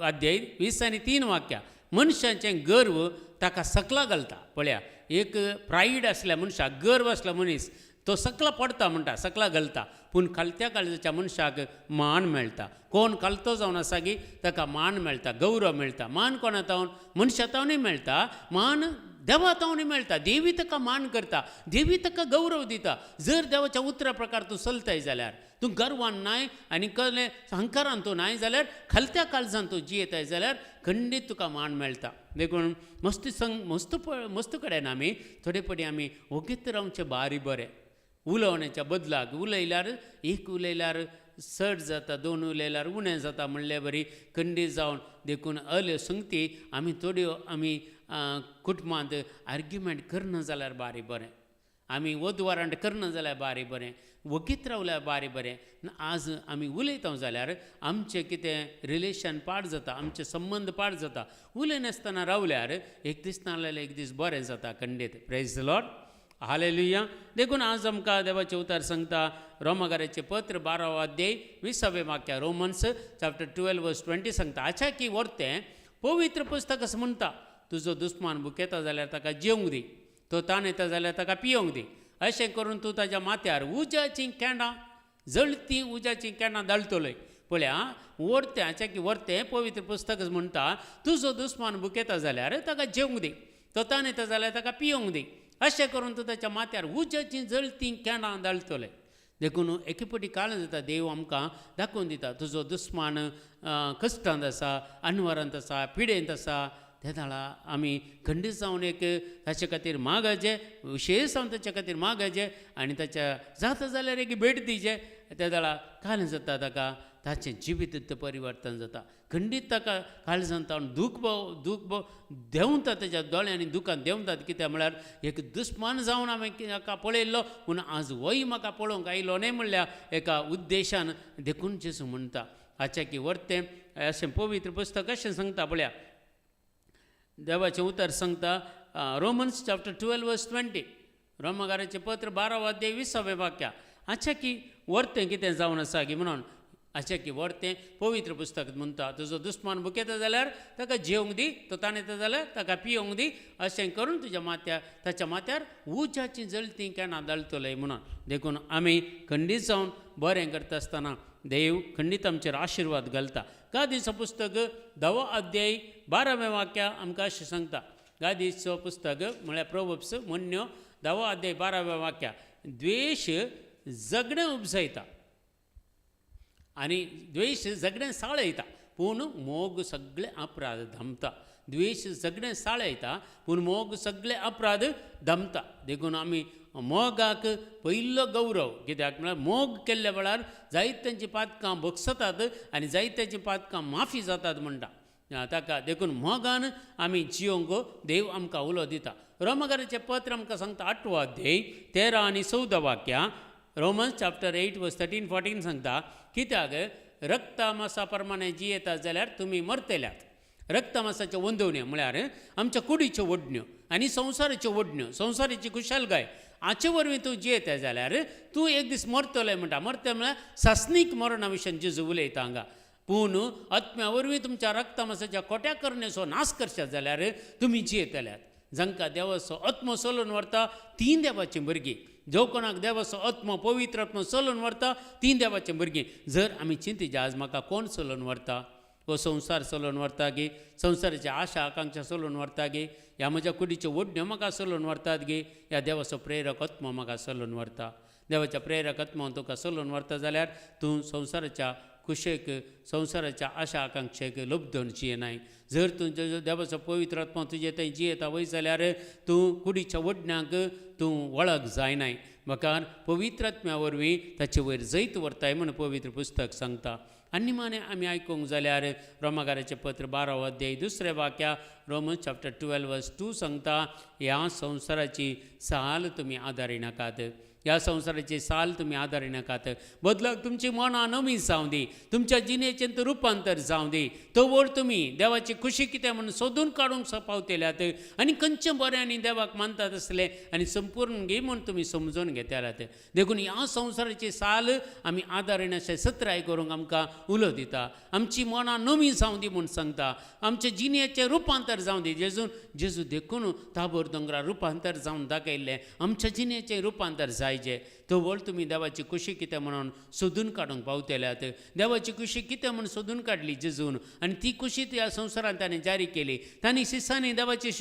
A: अध्याय 23 वाक्या, मनशाचें गर्व ताका सकला घालता. पळया, एक प्रायड आसल्या मनशाक, गर्व आसलो मनीस तो सकला पडटा म्हणटा, सकला घालता, पूण खालत्या काळजाच्या मनशाक मान मेळटा. कोण खालतो जावन आसा की ताका मान मेळटा, गौरव मेळटा. मान कोणा तावन? मनशा तावनूय मेळटा, मान देवा तावनूय मेळटा. देवी ताका मान करता, देवी ताका गौरव दिता. जर देवाच्या उतरा प्रकार तूं चलताय जाल्यार, तूं गर्वान नाय आनी कसलें हंकारान तूं नाय जाल्यार, खालत्या काळजान तूं जियेताय जाल्यार खंडीत तुका मान मेळटा. देखून मस्त संग मस्त मस्त कडेन आमी थोडे फावटी आमी ओगीत रावचें बारी बरें. उलोवण्याच्या बदलाक उलयल्यार एक उलयल्यार चड जाता, दोन उलयल्यार उणें जाता म्हणले बरी खंडीत जावन. देखून अल्यो संगती आमी थोड्यो आमी कुटुंबांत आर्ग्युमेंट करना जाल्यार बारी बरें, आमी वधवारांट करना जाल्यार बारी बरें, वगीत रावल्यार बारी बरें. आज आमी उलयता जाल्यार आमचें कितें रिलेशन पाड जाता, आमचे संबंद पाड जाता. उलयनासतना रावल्यार एक दीस नाल्यार एक दीस बरें जाता खंडीत. Praise the Lord. Hallelujah. देखून आज आमकां देवाचें उतर सांगता, रोमागाराचें पत्र 12 अध्याय 20 वाक्या, रोमन्स चॅप्टर 12 वर्स 20 सांगता, आछा की वर्तें पवित्र पुस्तक अशें म्हणटा, तुजो दुस्मान भुकेता जाल्यार ताका जेवंक दी, तो ताण येता जाल्यार ताका पियोंक दी, अशें करून तूं ताज्या माथ्यार उज्याचीं केंडां, जळतीं उज्याचीं केंडां दाळटलोय. पळया, वर्तें आछा की वर्तें पवित्र पुस्तक म्हणटा, तुजो दुस्मान भुकेता जाल्यार ताका जेवंक दी, तो ताण येता जाल्यार ताका पियोंक दी, अशें करून तूं ताच्या माथ्यार उज्याचीं जळतीं केंडां दाळटले. देखून एके फावटी काळ जाता, देव आमकां दाखोवन दिता, तुजो दुस्मान कश्टांत आसा, अनवरांत आसा, पिडेंत आसा, ते दाळा आमी खंडीत जावन एक ताचे खातीर मागाचें, विशेश जावन ताच्या खातीर मागाचें आनी ताच्या जाता जाल्यार एक भेट दिवचें. त्या दाळा काल जाता ताका ताचें जिवीत परिवर्तन जाता. खंडीत ताका काळजान तावन दूख देंवता, ताच्या दोळ्यांनी दुकान देंवतात. कित्याक म्हळ्यार एक दुस्मान जावन हांवें ताका पळयल्लो, पूण आज वय म्हाका पळोवंक आयलो न्हय म्हणल्या एका उद्देशान. देखून जेजू म्हणटा, हाच्या की वर्तें अशें पवित्र पुस्तक अशें सांगता. पळया, देवाचें उतर सांगता, रोमन्स चॅप्टर 12 वर्स 20, रोमागाराचें पत्र 12 अध्याय 20 वाक्या, हाच्या की वर्तें कितें जावन आसा की म्हणून, अशें की वर्तें पवित्र पुस्तक म्हणटा, तुजो दुस्मान भुकेता जाल्यार ताका जेवंक दी, तो ताण येता जाल्यार ताका पियोंक दी, अशें करून तुज्या माथ्यार ताच्या माथ्यार उज्याचीं जळतीं केन्ना दाळटलय म्हणून. देखून आमी खंडीत जावन बरें करता आसतना देव खंडीत आमचेर आशिर्वाद घालता. गादीचो पुस्तक 10 अध्याय 12 वाक्या आमकां अशें सांगता, गादीचो पुस्तक म्हळ्यार प्रोवर्ब्स म्हण्ण्यो धावो अध्याय 12व्या वाक्या, द्वेश झगडें उपजयता आनी द्वेश झगडें साळयता, पूण मोग सगळे अपराध धमता. द्वेश झगडें साळयता पूण मोग सगळे अपराध धमता. देखून आमी मोगाक पयलो गौरव, कित्याक म्हळ्यार मोग केल्ल्या वेळार जायत्यांची पातकां भोगसतात आनी जायत्यांची पातकां माफी जातात म्हणटा ताका. देखून मोगान आमी जियोंक देव आमकां उलो दिता. रोमकाराचें पत्र आमकां सांगता 8वो अध्याय 13 आनी 14 वाक्यां, रोमन्स चॅप्टर 8 वर्स 13 14 सांगता, कित्याक रक्तमासा प्रमाणे जियेता जाल्यार तुमी मरतल्यात. रक्तमासाच्यो वंदवण्यो म्हळ्यार आमच्या कुडीच्यो ओडण्यो आनी संवसाराच्यो ओडण्यो, संवसाराची खुशालकाय हाचे वरवीं तूं जियेता जाल्यार तूं एक दीस मरतलें म्हणटा. मरतलें म्हळ्यार सासणीक मरणा विशयान जेजू उलयता हांगा. पूण आत्म्या वरवीं तुमच्या रक्तमासाच्या खोट्या करणेचो नाश करशात जाल्यार तुमी जियेतल्यात. जांकां देवाचो आत्मो चलोवन व्हरता तीं देवाचीं भुरगीं. जो कोणाक देवाचो आत्मो पवित्र आत्मो चलोवन व्हरता तीं देवाचीं भुरगीं. जर आमी चिंतिजा आज म्हाका कोण चलोवन व्हरता, हो संवसार चलोवन व्हरता गे, संवसाराची आशा आकांक्षा चलोवन व्हरता गे, ह्या म्हज्या कुडीच्यो ओडण्यो म्हाका चलोवन व्हरतात गे, ह्या देवाचो प्रेरक आत्मो म्हाका चलोवन व्हरता. देवाच्या प्रेरक आत्मो तुका चलोवन व्हरता जाल्यार तूं संवसाराच्या कुशेक, संवसाराच्या आशा आकांक्षेक लब्धून जियेनाय. जर तूं देवाचो पवित्र आत्मो तुजे थंय जियेता वय जाल्यार तूं कुडीच्या ओडण्यांक तूं वळख जायनाय, म्हाका पवित्र आत्म्या वरवीं ताचे वयर जैत व्हरताय म्हूण पवित्र पुस्तक सांगता. आनी निमाणें आमी आयकूंक जाल्यार रोमाकाराचें पत्र 12वो अध्याय 2 वाक्या, रोमन्स चॅप्टर 12 वर्स 2 सांगता, ह्या संवसाराची साल तुमी आदारिनाकात, ह्या संवसाराची साल तुमी आदारिनाकात, बदलाक तुमची मनां नवी जावं दी, तुमच्या जिणेचें रुपांतर जावं दी. तवळ तुमी देवाची खुशी कितें म्हूण सोदून काडूंक पावतल्यात आनी खंयचें बरें आनी देवाक मानतात आसलें आनी संपूर्ण गे म्हूण तुमी समजून घेतल्यात. देखून ह्या संवसाराची साल आमी आदारिनाशें सत्राय करूंक आमकां उलो दिता. आमची मनां नवी जावं दी म्हूण सांगता, आमच्या जिणेचें रुपांतर जावं दी. जेजू जेजू देखून ताबोर दोंगरार रुपांतर जावन दाखयल्लें, आमच्या जिणेचें रुपांतर जाय. तवळ तुमी देवाची खुशी कितें म्हणून सोदून काडूंक पावतल्यात. देवाची खुशी कितें म्हूण सोदून काडली जेजून आनी ती खुशी त्या संवसारांत ताणें जारी केली. तांणी शिसांनी देवाची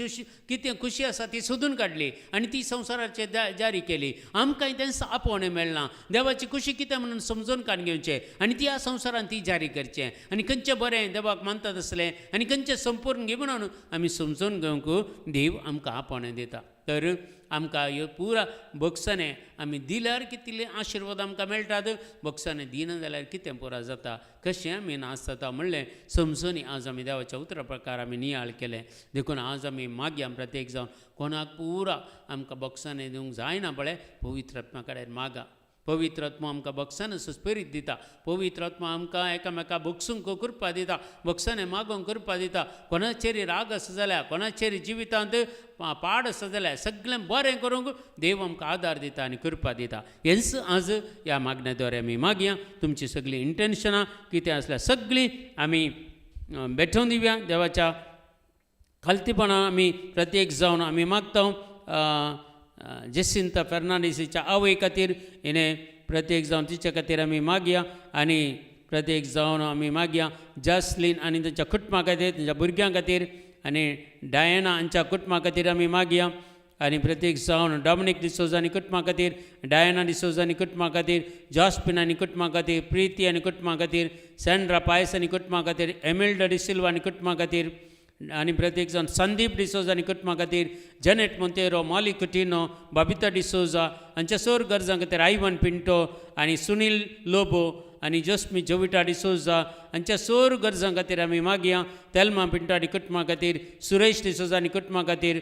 A: कितें खुशी आसा ती सोदून काडली आनी ती संवसाराचेर जारी केली. आमकांय तेंच आपोवणें मेळना देवाची खुशी कितें म्हणून समजून काडून घेवचें आनी ती ह्या संवसारांत ती जारी करचें आनी खंयचें बरें देवाक मानतात आसलें आनी खंयचें संपूर्ण घे म्हणून आमी समजून घेवंक देव आमकां आपोवणें दिता. तर आमकां ह्यो पुरा बक्षाने आमी दिल्यार कितले आशिर्वाद आमकां मेळटात, बक्षाने दिना जाल्यार कितें पुरा जाता, कशें आमी नाश जाता म्हणलें समजून आज आमी देवाच्या उतरा प्रकार आमी नियाळ केलें. देखून आज आमी मागया प्रत्येक जावन कोणाक पुरा आमकां बक्षाने दिवंक जायना पळय पवित्र आत्मा कडेन मागा. पवित्र आत्मा आमकां बक्षाने सुस्पेरीत दिता, पवित्र आत्मा आमकां एकामेका बक्षूंक कृपा दिता, बक्षाने मागोवंक कृपा दिता. कोणाचेर राग आसा जाल्यार, कोणाचेर जिवितांत पाड आसा जाल्यार सगळें बरें करूंक देव आमकां आदार दिता आनी कृपा दिता. हेंच आज ह्या मागण्या द्वारे आमी मागया. तुमची सगळीं इंटेन्शनां कितें आसल्यार सगळीं आमी भेटोवन दिवया देवाच्या खालतीपणां. आमी प्रत्येक जावन आमी मागता जेसिंता फेर्नांडीसीच्या आवय खातीर, हिणें प्रत्येक जावन तिच्या खातीर आमी मागया. आनी प्रत्येक जावन आमी मागया जास्लीन आनी तांच्या कुटुंबा खातीर, तांच्या भुरग्यां खातीर, आनी डायना हांच्या कुटुंबा खातीर आमी मागया. आनी प्रत्येक जावन डॉमिनीक डिसोजा आनी कुटुंबा खातीर, डायना डिसोजा आनी कुटुंबा खातीर, जॉस्पिन आनी कुटुंबा खातीर, प्रिती आनी कुटुंबा खातीर, सँड्रा पायस आनी कुटुंबा खातीर, एमिल्डा डिसिल्वा आनी कुटुंबा खातीर, आनी प्रत्येक जावन संदीप डिसोजा आनी कुटुंबा खातीर, जनेट मोंतेरो, मॉली कुटिनो, बाबिता डिसोजा हांच्या सोर गरजां खातीर, आयवन पिंटो आनी सुनील लोबो आनी जोस्मी जोविटा डिसोजा हांच्या सोर गरजां खातीर आमी मागया. तेल्मा पिंटो आनी कुटुंबा खातीर, सुरेश डिसोजा आनी कुटुंबा खातीर,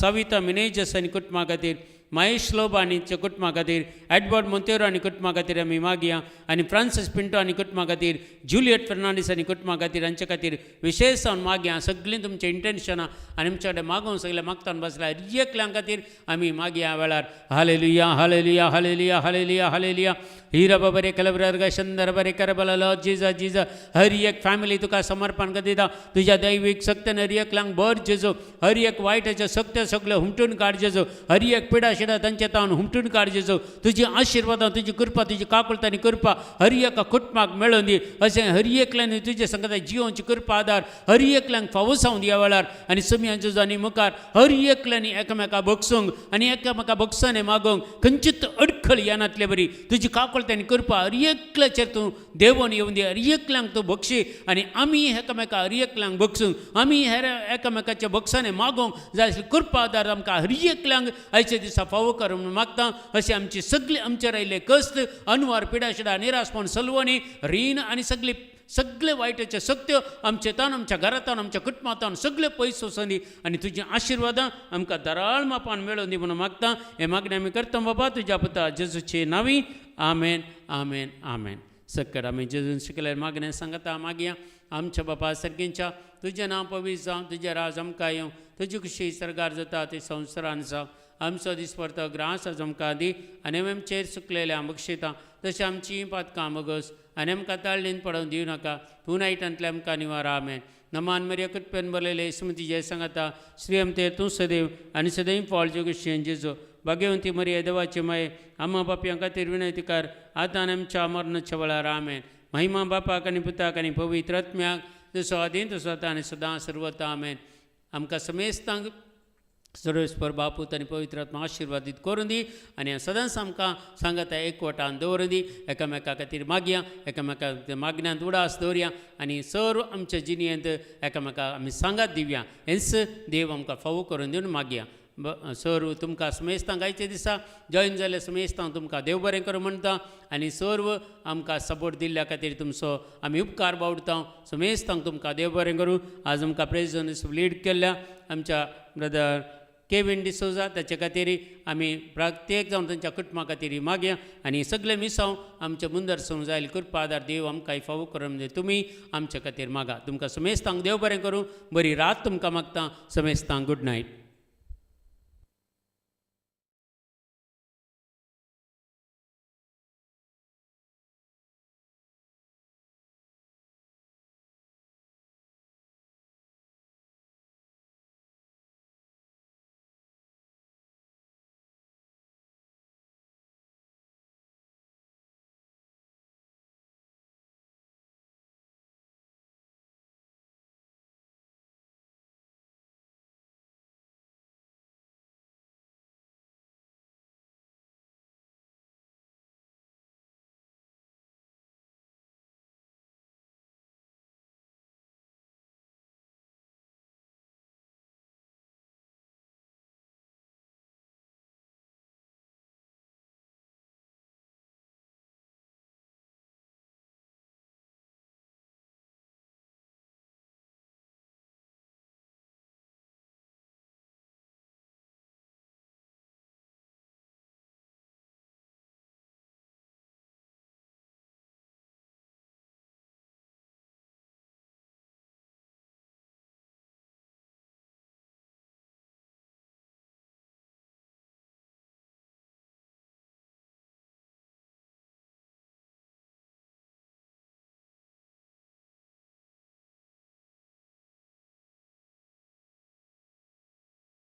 A: सविता मिनेजस आनी कुटुंबा खातीर, महेश लोबो आनी कुटुंबा खातीर, एडवर्ड मोंतेरो आनी कुटुंबा खातीर आमी मागया. आनी फ्रांसीस पिंटो आनी कुटुंबा खातीर, जुलियट फेर्नांडीस आनी कुटुंबा खातीर, हांचे खातीर विशेश जावन मागया. सगळीं तुमचीं इंटेन्शनां आनी आमचे कडेन मागोवंक सगळें मागतान बसल्या एकल्यां खातीर आमी मागया वेळार. Hallelujah hallelujah hallelujah hallelujah hallelujah. हिरा बरे कलब्रर्ग शंदर बरे करबलो जिजा जिजा. हर एक फॅमिली तुका समर्पण दिता तुज्या दैवीक शक्तीन. हर एकल्यांक बर जेजो, हर एक वायटाच्यो शक्त्यो सगळ्यो हुमटून काड जेजो. हर एक पिडा शिडा तांचे तावन हुमटून काड जेजू. तुजी आशिर्वादां, तुजी कृपा, तुजी काकुळट आनी कृपा हर एका कुटुंबाक मेळोवन दी. अशें हर एकल्यान तुजे संगता जियोवची कृपा आदार हर एकल्यांक फावो जावन ह्या वेळार. आनी समिया जेजू आनी मुखार हर एकल्यांनी एकामेका भोगसूंक आनी एकामेका भोगसाने मागोवंक खंयचीच अडखळ येनातले बरी तुजी काकुळट आनी कृपा हर एकल्याचेर तूं देवोन येवन दी. हर एकल्यांक तूं बक्षी आनी आमी एकामेका हर एकल्यांक बक्षूंक, आमी हेर एकामेकाच्या बक्षाने मागोवंक जाय आसली कृपा आदार आमकां हर एकल्यांक आयच्या दिसा फावो कर म्हणून मागता. अशें आमची सगळी आमचेर आयिल्ले कश्ट, अनवार, पिडाशिडा, निरासपण, सलवणी, रीण आनी सगळी सगळे वायटाचे सत्य आमचे तान, आमच्या घरांतान, आमच्या कुटुंबांतान सगळे पयस वचून दी आनी तुजी आशिर्वादां आमकां दराळ मापान मेळोवन दी म्हणून मागता. हें मागणें आमी करता बाबा तुज्या पुता जेजूचे नांवी. आमेन, आमेन, आमेन. सक्कर आमी जेजून शिकल्यार मागणें सांगता मागया. आमच्या बापा सर्गींच्या, तुजें नांव पवित्र जावं, तुजें राज आमकां येवं, तुजी खुशी सर्गार जाता ती संवसारान जावं. आमचो दिसपडतो ग्रास आज आमकां दी आनी आमी आमचेर सुकलेल्या बक्षिता तशें आमचीं पातकां मगस आनी आमकां ताळणीन पडोवन दिवं नाका, तूं नायटांतले आमकां निवार. आमेन. नमान मरिया, कृपेन बरयलें स्मृती जय सांगता. श्री आमते तूं सदैव आनी सदैव फॉल जोगेश जेजो. भाग्यवंती मरिया, देवाची माये, आम्हा बापयां खातीर विनंती कर, आतां आनी आमच्या मरणाच्या वेळार. आमेन. महिमा बापाक आनी पुताक आनी पवित्र आत्म्याक, जसो आदीं तसो आतां आनी सदां सर्वता. आमेन. आमकां समेस्तांक सर्वेस्पर बापूत आनी पवित्र आत्मा आशिर्वादीत करून दी आनी सदांच आमकां सांगाता एकवटान दवरून दी. एकामेका खातीर मागया, एकामेका मागण्यांत उडास दवरया आनी सर्व आमच्या जिणेंत एकामेका आमी सांगात दिवया. हेंच देव आमकां फावो करून दिवन मागया. सर्व तुमकां समेस्तांक आयच्या दिसा जॉयन जाल्ल्या समेस्तांक तुमकां देव बरें करूं म्हणटा आनी सर्व आमकां सपोर्ट दिल्ल्या खातीर तुमचो आमी उपकार बावडता. समेस्तांक तुमकां देव बरें करूं. आज आमकां प्रेजिडंट लीड केल्ल्या आमच्या ब्रदर केविन डिसोजा ताचे खातीर आमी प्रत्येक जावन तांच्या कुटुंबा खातीर मागया आनी सगळे मिसांव आमच्या मुंदर सून जायल कृपा आदार देव आमकां फावो करून म्हणजे तुमी आमच्या खातीर मागा. तुमकां समेस्तांक देव बरें करूं. बरी रात तुमकां मागता. समेस्तांक गुड नायट.